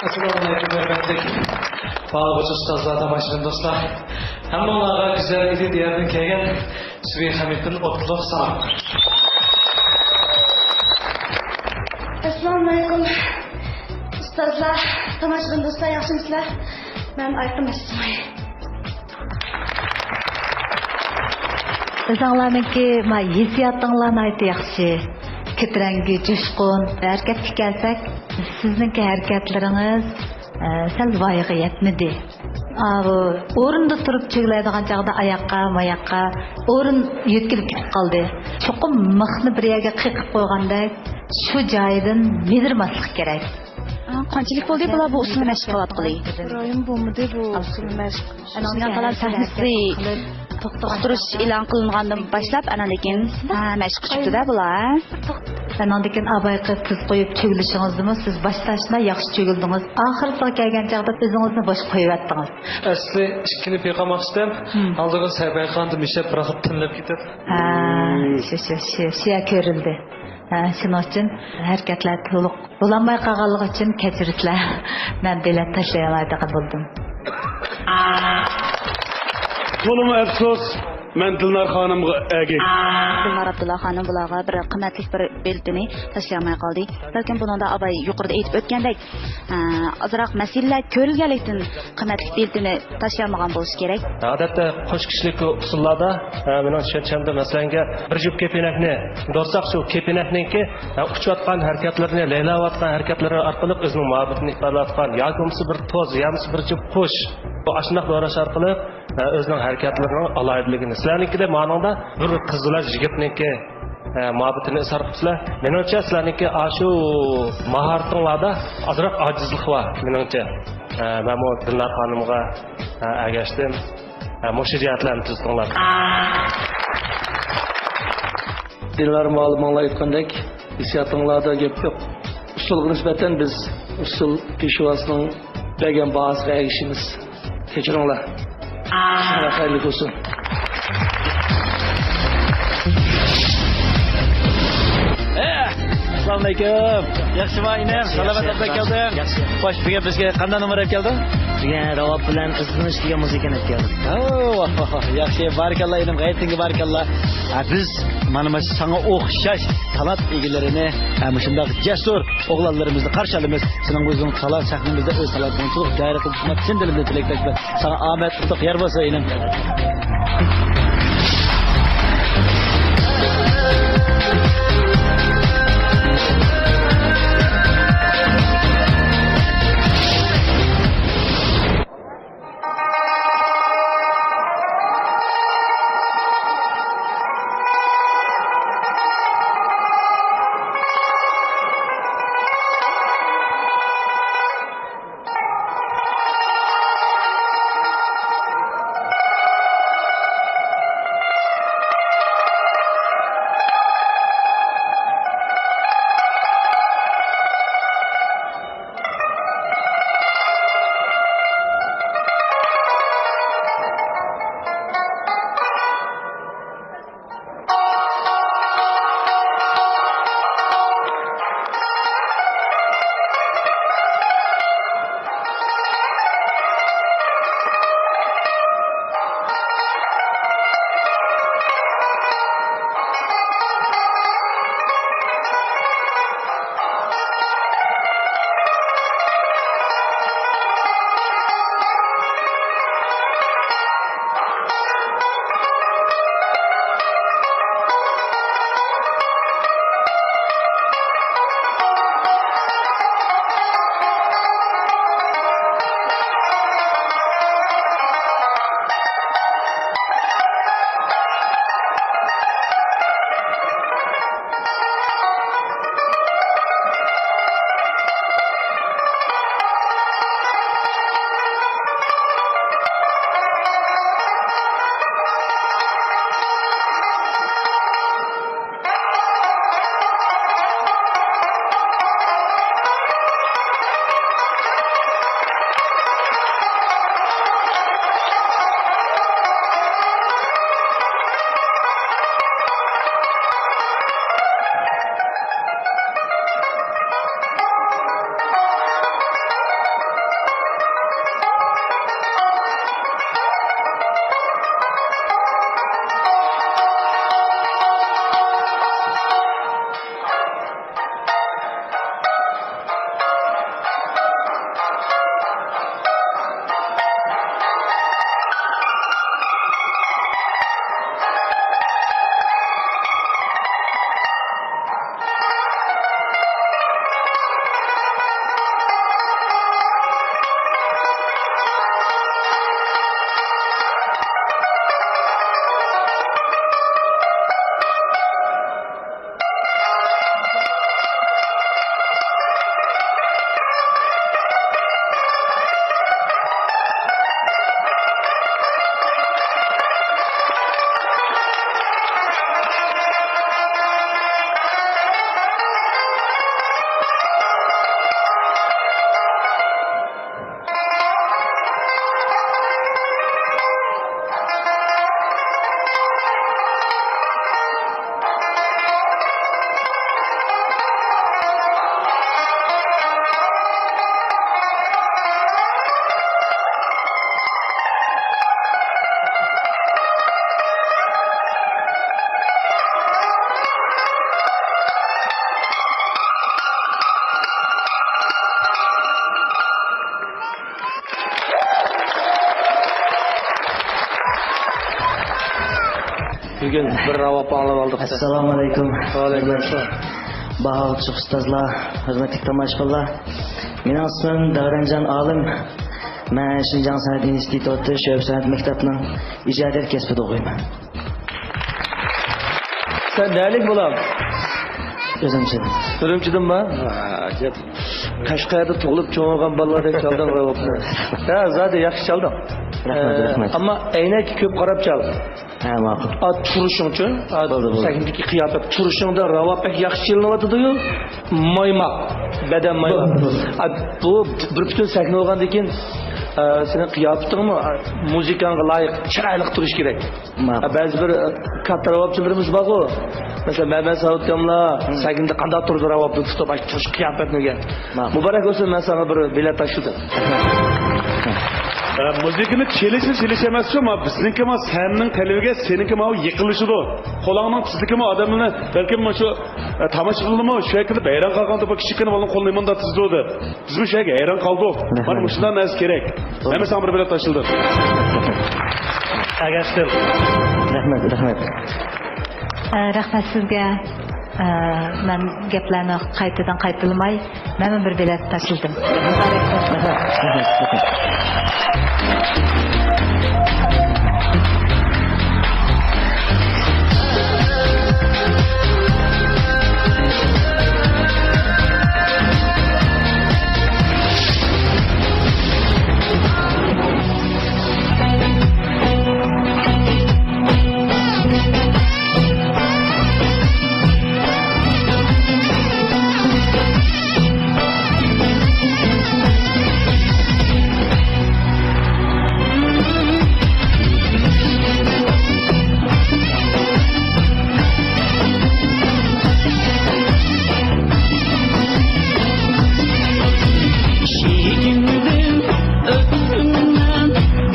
ئەسسالامۇئەلەيكۇم، ھۆرمەتلىك باھا ئۇستازلار، تاماشىبىن دوستلار. ھەممىڭلارغا گۈزەل ئىلى دىياردىن كەلگەن سۈبھى خەمىسنىڭ ئوتلۇق سالام. ئەسسالامۇئەلەيكۇم. ئۇستازلار، تاماشىبىن دوستلار، ياخشىمۇسىلەر؟ مەن ئايقىم ئەسسىماي. ئۆزۈڭلارنىڭكى ما ھېسسىياتىڭلار ناھايىتى ياخشى. كۆتۈرەڭگۈ، جۇشقۇن، ھەرىكەتكە كەلسەك، سىزنىڭكى ھەرىكەتلىرىڭىز، ئە، سەل ۋايىغا يەتمىدى. ئاۋۇ ئورۇندا تۇرۇپ چۆگىلەيدىغان چاغدا ئاياققا، ماياققا ئورۇن يۆتكىلىپ كېتىپ قالدى. چوقۇم مىخنى بىر يەرگە قېقىپ قويغاندەك، شۇ جايىدىن مىدىرماسلىق كېرەك. ئا، قانچىلىك بولدى بۇلار بۇ ئۇسسۇلنى مەشىق قىلىۋاتقىلى؟ بىر ئايمۇ بولمىدى بۇ ئۇسسۇلنى مەشىق قىلىش. ئەنە، ئۇنىڭ تالان سەھنىسى ئۇقتۇرۇش ئېلان قىلىنغاندىن باشلاپ، ئاناندىن كېيىن، ھە، مەشىق قىلىپتۇ-دە بۇلار. ئاناندىن كېيىن ئابايقى تىز قويۇپ چۆگىلىشىڭىزدىمۇ سىز باشتا شۇنداق ياخشى چۆگۈلدىڭىز. ئاخىرىسىغا كەلگەن چاغدا ئۆزىڭىزنى بوش قويۇۋەتتىڭىز. ئەسلى ئىككىنى پېقىماقچىدىم. ھىم. ئالدىغا سەبەي خاندا مىشەپ بىراقلا تىنلىپ كېتىپ. ھە، شۇ، شۇ، شۇ، شۇ يەر كۆرۈلدى. ھە، شۇنىڭ ئۈچۈن ھەرىكەتلەر تولۇق بولالماي قالغانلىقى ئۈچۈن كەچۈرۈڭلار. مەن بېلەت تاشلىيالايدىغان بولدۇم. تولىمۇ ئەپسۇس، مەن دىلنار خانىمغا ئەگىش. دىلنار ئابدۇللا خانىم بۇلارغا بىر قىممەتلىك بىر بېلىتىنى تاشلىيالماي قالدى. بەلكىم بۇنىڭدا ئاباي يۇقىرىدا ئېيتىپ ئۆتكەندەك، ئە، ئازراق مەسىلىلەر كۆرۈلگەنلىكتىن قىممەتلىك بېلىتىنى تاشلىيالمىغان بولۇشى كېرەك. ئادەتتە قوش كىشىلىك ئۇسسۇللاردا، ئە، مېنىڭ چۈشەنچەمدە، مەسىلەنگە، بىر جۈپ كېپىنەكنى دوراپ، شۇ كېپىنەكنىڭكى، ئە، ئۇچۇۋاتقان ھەرىكەتلىرىنى، لەيلەۋاتقان ھەرىكەتلىرى ئارقىلىق ئۆزىنىڭ مۇھەببىتىنى ئىپادىلەۋاتقان ياكى بولمىسا بىر توز، يا بولمىسا بىر جۈپ قۇش، ئاشۇنداق دوراش ئارقىلىق، ئە، ئۆزىنىڭ ھەرىكەتلىرىنىڭ ئالاھىدىلىكىنى. سىلەرنىڭكىدە مانىڭدا بىر قىز بىلەن يىگىتنىڭكى، ئە، مۇھەببىتىنى ئىزھار قىپسىلەر. مېنىڭچە سىلەرنىڭكى ئاشۇ ماھارىتىڭلاردا ئازراق ئاجىزلىق بار، مېنىڭچە. ئە، مەنمۇ دىلنار خانىمغا، ئە، ئەگەشتىم. ئە، مۇشۇ جەھەتلەرنى تۈزىتىڭلار. دىلنار مۇئەللىمىڭلار ئېيتقاندەك، ھېسسىياتىڭلاردا گەپ يوق. ئۇسسۇلغا نىسبەتەن بىز ئۇسسۇل پېشۋاسىنىڭ بەرگەن باھاسىغا ئەگىشىمىز. كەچۈرۈڭلار. ئىشىڭلار خەيرلىك بولسۇن. ئەسسالامۇئەلەيكۇم. ياخشىما ئىنىم؟ سالامەت ئەمدى كەلدىڭ. ياخشى. خوش، بۈگۈن بىزگە قانداق نومۇر ئەپ كەلدىڭ؟ بۈگۈن راۋاب بىلەن ئىزدىنىش دېگەن مۇزىكىنى ئەپ كەلدىم. ئوھ، ياخشى. بارىكاللا ئىنىم، غەيرىتىڭگە بارىكاللا. ھە، بىز مانا، مانا ساڭا ئوخشاش تالانت ئىگىلىرىنى، ھە، مۇشۇنداق جەسۇر ئوغلانلىرىمىزنى قارشى ئالىمىز. سېنىڭ ئۆزۈڭ تالا سەھنىمىزدە ئۆز تالانتىڭنى تولۇق جارى قىلىشىڭلار چىن دىلىمدىن تىلەكداشمەن. ساڭا ئامەت، ئۇتۇق يار بولسۇن ئىنىم. بۈگۈن بىر راۋاب ئاڭلاپ ئالدۇق. ئەسسالامۇ ئەلەيكۇم. ۋەئەلەيكۇم ئەسسالام. باھا ئۇچۇق ئۇستازلار، ھۆرمەتلىك تاماشىبىنلار. مېنىڭ ئىسمىم دەۋرەنجان ئالىم. مەن شىنجاڭ سەنئەت ئىنستىتۇتى شۆبە سەنئەت مەكتەپنىڭ ئىجادىيەت كەسپىدە ئوقۇيمەن. سەن نەلىك بالام؟ ئۈرۈمچىدىن. ئۈرۈمچىدىنما؟ ھە، ئەجەب. قەشقەردە تۇغۇلۇپ چوڭ بولغان بالىلاردەك چالدىڭ راۋابنى. ھە، زادى ياخشى چالدىڭ. رەھمەت، ئە، رەھمەت. ئەمما ئەينەككە كۆپ قاراپ چال. ھە، ماقۇل. ئا، تۇرۇشۇڭچۇ؟ ئا، بولدى، بولدى. سەھنىدىكى قىياپەت، تۇرۇشۇڭدا راۋاب بەك ياخشى چېلىنىۋاتىدۇ-يۇ. مايماق، بەدەن مايماق. بولدى، بولدى. ئا، بۇ بىر پۈتۈن سەھنە بولغاندىن كېيىن، ئا، سېنىڭ قىياپىتىڭمۇ، ئا، مۇزىكاڭغا لايىق، چىرايلىق تۇرۇش كېرەك. ماقۇل. ئا، بەزى بىر، ئا، كاتتا راۋابچىلىرىمىز بارغۇ. مەسىلەن، مەمەت ساۋۇت ئاكاملار، ھىم، سەھنىدە قانداق تۇرىدۇ، راۋابنى تۇتۇپ، ئاشۇ تۇرۇش قىياپەتنىگە. ماقۇل. مۇبارەك بولسۇن، مەن ساڭا بىر بېلەت تاشلىدىم. ئە، مۇزىكىنى چېلىشى چېلىش ئەمەسچۇ، ما بىزنىڭكى ما سەھنىنىڭ تەلىپىگە سېنىڭكى ما يېقىنلىشىدۇ. قولۇڭنىڭ تېزلىكى ما ئادەمنى بەلكىم ما شۇ، ئە، تاماشىبىنلارمۇ شۇ يەردە ھەيران قالغان، بۇ كىچىككىنە بالىنىڭ قولىنى مۇنداق تېزىدۇ دەپ. بىزمۇ شۇ يەرگە ھەيران قالدۇق. رەھمەت. مانا مۇشۇنداق نەرسە كېرەك. مەن ساڭا بىر بېلەت تاشلىدىم. ئەگەشتىل. رەھمەت، رەھمەت. ئە، رەھمەت سىزگە. ئە، مەن گەپلەرنى قايتىدىن قايتىلىماي، مەنمۇ بىر بېلەت تاشلىدىم.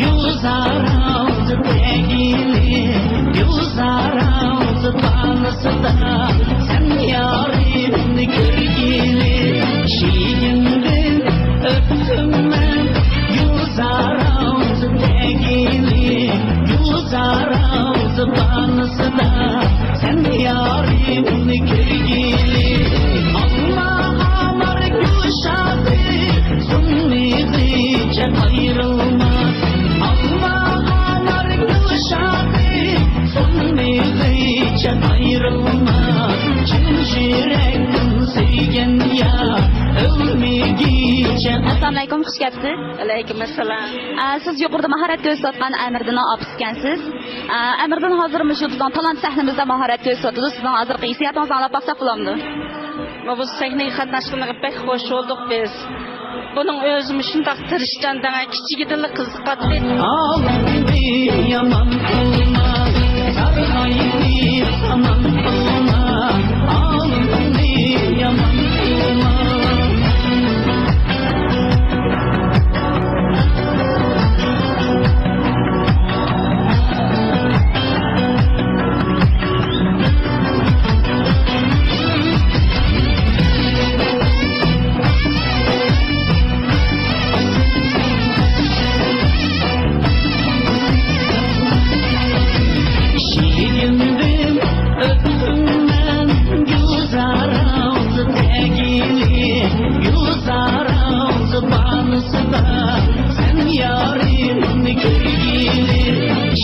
گۈلزار ئاۋزى تەگىلى، گۈلزار ئاۋزى بالىسىدا سەن يارىمنى كۆرگىلى. شېھىندىن ئۆپتۈم مەن، گۈلزار ئاۋزى تەگىلى، گۈلزار ئاۋزى بالىسىدا سەن يارىمنى كۆرگىلى. ئالما، ئانار، گۈل شاخى، سۇنمىغىچە ئايرىلماس. ئالما، ئانار، گۈل شاخى، سۇنمىغىچە ئايرىلماس. چىن يۈرەكتىن سۆيگەن يار، ئۆلمىگىچە. ئەسسالامۇئەلەيكۇم، خۇش كەپسىز. ۋەئەلەيكۇم ئەسسالام. ئە، سىز يۇقىرىدا ماھارەت كۆرسىتىۋاتقان ئەمىردىننىڭ ئاپىسى ئىكەنسىز. ئە، ئەمىردىن ھازىر مۇشۇ بىزنىڭ تالانت سەھنىمىزدە ماھارەت كۆرسىتىۋاتىدۇ. سىزنىڭ ھازىرقى ھېسسىياتىڭىزنى ئاڭلاپ باقساق بولامدۇ؟ ما بۇ سەھنىگە قاتناشقىنىغا بەك خوش بولدۇق بىز. بۇنىڭ ئۆزىمۇ شۇنداق تىرىشچان دەڭە، كىچىكىدىنلا قىزىقاتتى. ئالىمنى يامان قىلما، سارغاينى سامان قىلما، ئالىمنى يامان قىلما. شېھىندىن ئۆپتۈم مەن، گۈلزار ئاۋزى تەگىلى، گۈلزار ئاۋزى بالىسىدا سەن يارىمنى كۆرگىلى.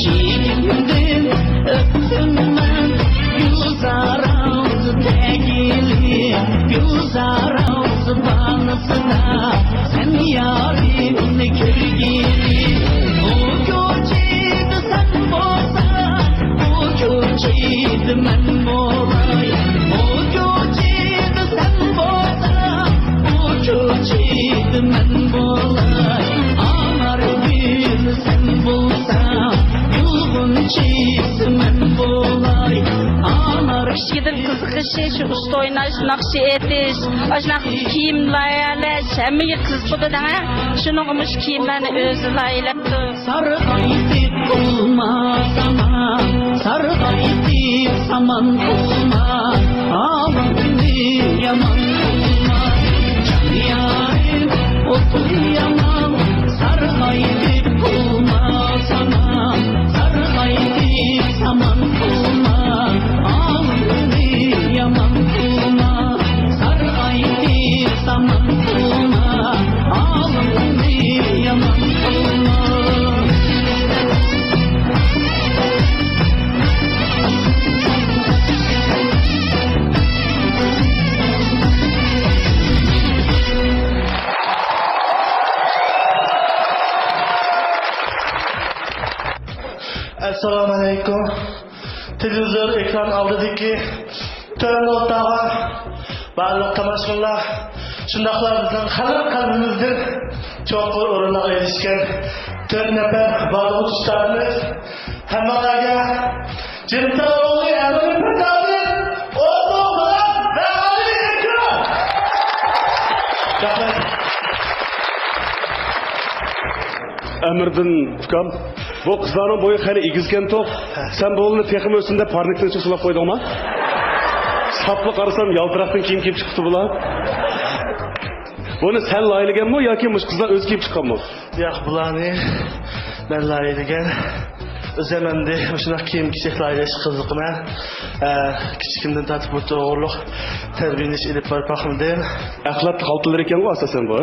شېھىندىن ئۆپتۈم مەن، گۈلزار ئاۋزى تەگىلى، گۈلزار ئاۋزى بالىسىدا سەن يارىمنى كۆرگىلى. ئۇ كوچىدا سەن بولساڭ، بۇ كوچىدا مەن بولاي. ئۇ كوچىدا سەن بولساڭ، بۇ كوچىدا مەن بولاي. ئانارگۈل سەن بولساڭ، گۈل غۇنچىسى مەن بولاي. ئانار ئىچكىدىن قىزىقىشى، شۇ ئۇستا ئويناش، ناخشا ئېيتىش، ئاشۇنداق كىيىم لايىھەلەش ھەممىگە قىزىقىدۇ دەڭە. شۇنىڭغا مۇشۇ كىيىملەرنى ئۆزى لايىھەلەپتۇ. سارغايتىپ قىلما سامان، سارغايتىپ سامان قىلما، ئالىمنى يامان قىلما. جان يارىم ئوتۇر يامان، سارغايتىپ قىلما سامان، سارغايتىپ سامان قىلما. ئەسسالامۇ ئەلەيكۇم. تېلېۋىزور ئېكران ئالدىدىكى تۆرەم ئولتۇرغان بارلىق تاماشىبىنلار، شۇنداقلا بىزنىڭ خەلق قەلبىمىزدىن چوڭقۇر ئورۇنلارغا ئېرىشكەن تۆت نەپەر بارلىق ئۇستازىمىز، ھەممىڭلارغا جىمتال ئوغلى ئەمىر پىرداۋنى ئوتلۇق سالام ۋە ئالىي ئېھتىرام. رەھمەت. ئەمىردىن ئۇكام، بۇ قىزلارنىڭ بويى خېلى ئېگىزكەن توق. سەن بۇلارنى تېخىمۇ ئۆسسۇن دەپ پارنىكنىڭ ئىچىگە سولاپ قويدۇڭما؟ ساپلا قارىسام يالتىراقتىن كىيىم كىيىپ چىقىپتۇ بۇلار. بۇنى سەن لايىھەلىگەنمۇ ياكى مۇشۇ قىزلار ئۆزى كىيىپ چىققانمۇ؟ ياق، بۇلارنى مەن لايىھەلىگەن. ئۆزۈم ئەمدى مۇشۇنداق كىيىم-كېچەك لايىھەلەشكە قىزىقىمەن. ئە، كىچىكىمدىن تارتىپ بۇ توغرۇلۇق تەربىيەلىنىش ئېلىپ بارىپ باقمىدىم. ئەخلەت خالتىلىرى ئىكەنغۇ ئاساسەن بۇ.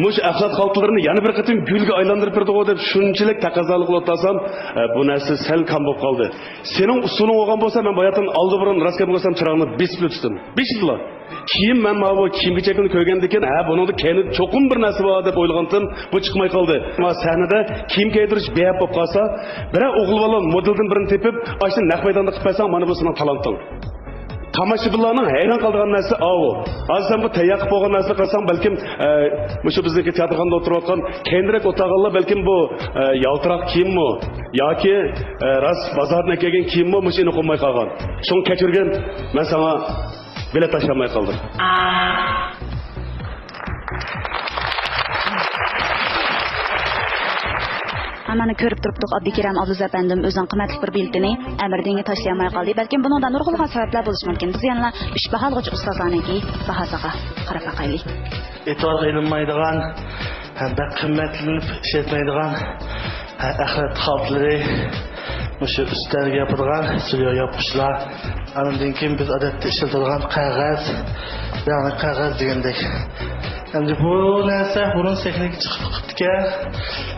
مۇشۇ ئەخلەت خالتىلىرىنى يەنە بىر قېتىم گۈلگە ئايلاندۇرۇپ بېرىدىغۇ دەپ شۇنچىلىك تەقەززالىق قىلىۋاتسام، ئە، بۇ نەرسە سەل كام بولۇپ قالدى. سېنىڭ ئۇسۇلۇڭ بولغان بولسا، مەن باياتىن ئالدى بۇرۇن راست گەپ قىلسام چىراغنى بېسىپ ئۆتۈشتۈم. بېشىدىلا. كېيىن مەن ماۋۇ كىيىم-كېچەكنى كۆرگەندىن كېيىن، ھە، بۇنىڭدا كەينىدە چوقۇم بىر نەرسە بار دەپ ئويلىغانتىم، بۇ چىقماي قالدى. مانا سەھنىدە كىيىم كىيدۈرۈش بىئەپ بولۇپ قالسا، بىرەر ئوغۇل بالا مودېلدىن بىرىنى تېپىپ، ئاشۇنى نەق مەيداندا قىلىپ بەرسەڭ، مانا بۇ سېنىڭ تالانتىڭ. تاماشىبىنلارنىڭ ھەيران قالىدىغان نەرسىسى ئاۋۇ. ھازىر سەن بۇ تەييار قىلىپ بولغان نەرسىنى قىلساڭ، بەلكىم، ئە، مۇشۇ بىزنىڭكى تىياتىرخانىدا ئولتۇرۇۋاتقان كەينىرەك ئولتۇرغانلار بەلكىم بۇ، ئە، يالتىراق كىيىممۇ ياكى، ئە، راست بازاردىن ئەكەلگەن كىيىممۇ مۇشۇ ئېنىق بولماي قالغان. شۇڭا كەچۈرگىن، مەن ساڭا بېلەت تاشلىيالماي قالدىم. ھەممىنى كۆرۈپ تۇرۇپتۇق، ئابدۇكېرەم ئابدۇزە ئەپەندىم ئۆزىنىڭ قىممەتلىك بىر بېلىتىنى ئەمىردىنگە تاشلىيالماي قالدى. بەلكىم بۇنىڭدا نۇرغۇنلىغان سەۋەبلەر بولۇشى مۇمكىن. بىز يەنىلا ئۈچ باھالىغۇچى ئۇستازلارنىڭكى باھاسىغا قاراپ باقايلى. ئېتىبارغا ئېلىنمايدىغان ھەم بەك قىممەتلىنىپ ئىشلەتمەيدىغان، ھە، ئەخلەت خالتىلىرى، مۇشۇ ئۈستەلگە ياپىدىغان سىليو ياپقۇچلار، ئاندىن كېيىن بىز ئادەتتە ئىشلىتىدىغان قەغەز، رەڭلىك قەغەز دېگەندەك. ئەمدى بۇ نەرسە بۇرۇن سەھنىگە چىقىپ قىپتىكەن،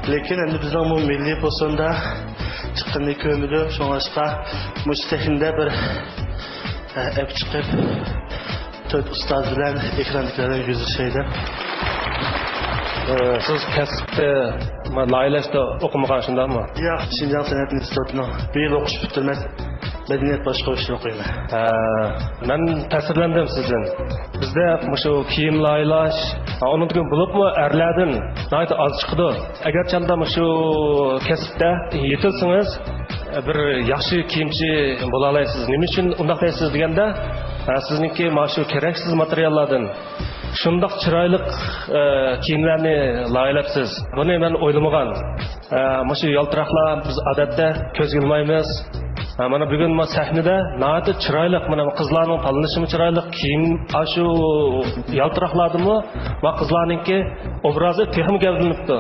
لېكىن ئەمدى بىزنىڭ بۇ مىللىي پوسوندا چىققىنىنى كۆرمىدىم. شۇڭلاشقا مۇشۇ سەھنىدە بىر، ھە، ئەپ چىقىپ، تۆت ئۇستاز بىلەن ئېكراندىكىلەر بىلەن يۈزلىشەي دەپ. ئى، سىز كەسىپتە، ما، لايىھەلەشتە ئوقۇمىغان، شۇنداقمۇ؟ ياق، شىنجاڭ سەنئەت ئىنستىتۇتىنىڭ بىر يىل ئوقۇش پۈتتۈرمەس مەدەنىيەت باشقۇرۇشىدا ئوقۇيمەن. ھە، مەن تەسىرلەندىم سىزدىن. بىزدە مۇشۇ كىيىم لايىھەلەش، ھە، ئۇنىڭدىن كېيىن بولۇپمۇ ئەرلەردىن ناھايىتى ئاز چىقىدۇ. ئەگەرچەندە مۇشۇ كەسىپتە يېتىلسىڭىز، بىر ياخشى كىيىمچى بولالايسىز. نېمە ئۈچۈن ئۇنداق دەيسىز دېگەندە، ھە، سىزنىڭكى مانا شۇ كېرەكسىز ماتېرىياللاردىن شۇنداق چىرايلىق، ئە، كىيىملەرنى لايىھەلەپسىز. بۇنى مەن ئويلىمىغان. ئە، مۇشۇ يالتىراقلار بىز ئادەتتە كۆزگە ئىلمايمىز. ھە، مانا بۈگۈن ما سەھنىدە ناھايىتى چىرايلىق، مانا قىزلارنىڭ تاللىنىشىمۇ چىرايلىق، كىيىم، ئاشۇ يالتىراقلاردىمۇ ۋە قىزلارنىڭكى ئوبرازى تېخىمۇ گەۋدىلىنىپتۇ.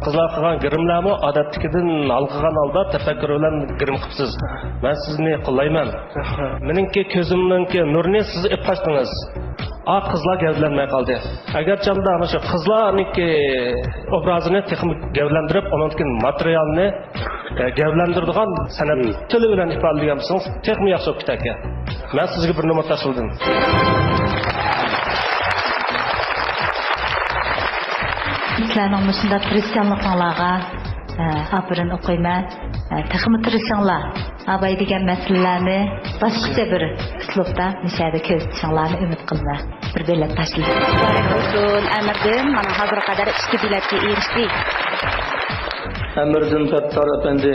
قىزلار قىلغان گىرىملەرمۇ ئادەتتىكىدىن ھالقىغان ھالدا تەپەككۇر بىلەن گىرىم قىپسىز. مەن سىزنى قوللايمەن. رەھمەت. مېنىڭكى كۆزۈمنىڭكى نۇرىنى سىز ئېلىپ قاچتىڭىز. ئا، قىزلار گەۋدىلەنمەي قالدى. ئەگەرچەندە مانا شۇ قىزلارنىڭكى ئوبرازىنى تېخىمۇ گەۋدىلەندۈرۈپ، ئۇنىڭدىن كېيىن ماتېرىيالنى، ئە، گەۋدىلەندۈرىدىغان سەنئەت تىلى بىلەن ئىپادىلىگەن بولسىڭىز، تېخىمۇ ياخشى بولۇپ كېتەركەن. مەن سىزگە بىر نومۇر تاشلىدىم. سىلەرنىڭ مۇشۇنداق تىرىشچانلىقىڭلارغا، ئە، ئاپىرىن ئوقۇيمەن. ئە، تېخىمۇ تىرىشىڭلار. ئاباي دېگەن مەسىلىلەرنى باشقىچە بىر ئۇسلۇبتا مۇشەدە كۆرسىتىشىڭلارنى ئۈمىد قىلىمەن. بىر بېلەت تاشلىدىم. مۇبارەك بولسۇن، ئەمىردىن. مانا ھازىرغا قەدەر ئىككى بېلەتكە ئېرىشتى. ئەمىردىن پەتتار ئەپەندى،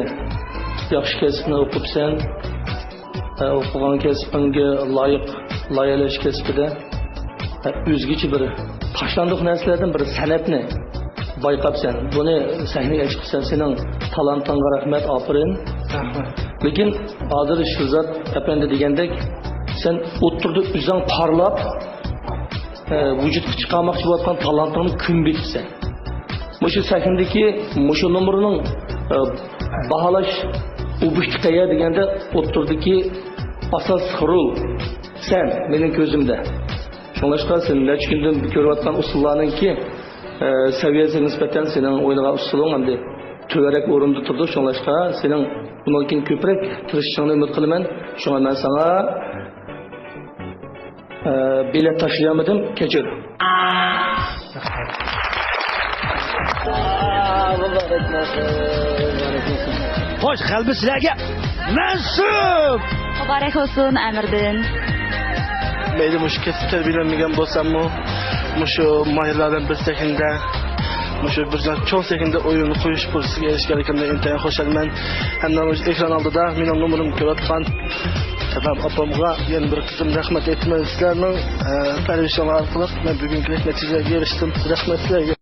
ياخشى كەسىپنى ئوقۇپسەن. ئوقۇغان كەسپىڭگە لايىق لايىھەلەش كەسپىدە ئۆزگىچە بىر تاشلاندۇق نەرسىلەردىن بىر سەنئەتنى بايقاپسەن. بۇنى سەھنىگە چىقىپسەن. سېنىڭ تالانتىڭغا رەھمەت، ئاپىرىن. رەھمەت. لېكىن ھازىر شىرزات ئەپەندى دېگەندەك، سەن ئوتتۇرىدا ئۆزۈڭ پارلاپ، ئە، ۋۇجۇدقا چىقارماقچى بولۇۋاتقان تالانتىڭنى كۈمۈپ كېتىپسەن. مۇشۇ سەھنىدىكى مۇشۇ نومۇرنىڭ، ئە، باھالاش ئوبيېكتى قەيەر دېگەندە، ئوتتۇرىدىكى ئاساسلىق رول سەن مېنىڭ كۆزۈمدە. شۇڭلاشقا سەن نەچچە كۈندىن كۆرۈۋاتقان ئۇسسۇللارنىڭكى، ئە، سەۋىيەسىگە نىسبەتەن سېنىڭ ئوينىغان ئۇسسۇلۇڭ ئەمدى تۆۋەنرەك ئورۇندا تۇرىدۇ. شۇڭلاشقا سېنىڭ بۇنىڭدىن كېيىن كۆپرەك تىرىشىشىڭنى ئۈمىد قىلىمەن. شۇڭا مەن ساڭا ئە، بېلەت تاشلىيالمىدىم، كەچۈر. خوش، غەلىبە سىلەرگە مەنسۇپ! مۇبارەك بولسۇن، ئەمىردىن. مەيلى مۇشۇ كەسىپ تەربىيەلەنمىگەن بولساممۇ، مۇشۇ ماھىرلار بىلەن بىر سەھنىدە، مۇشۇ بىر چوڭ سەھنىدە ئويۇن قويۇش پۇرسىتىگە ئېرىشكەنلىكىمدىن ئىنتايىن خۇشالمەن. ھەمدە مۇشۇ ئېكران ئالدىدا مېنىڭ نومۇرۇمنى كۆرۈۋاتقان دادام، ئاپامغا، يەنە بىر قېتىم رەھمەت ئېيتىمەن. سىلەرنىڭ، ئە، پەرۋىشىڭلار ئارقىلىق مەن بۈگۈنكىدەك نەتىجىلەرگە ئېرىشتىم. رەھمەت سىلەرگە.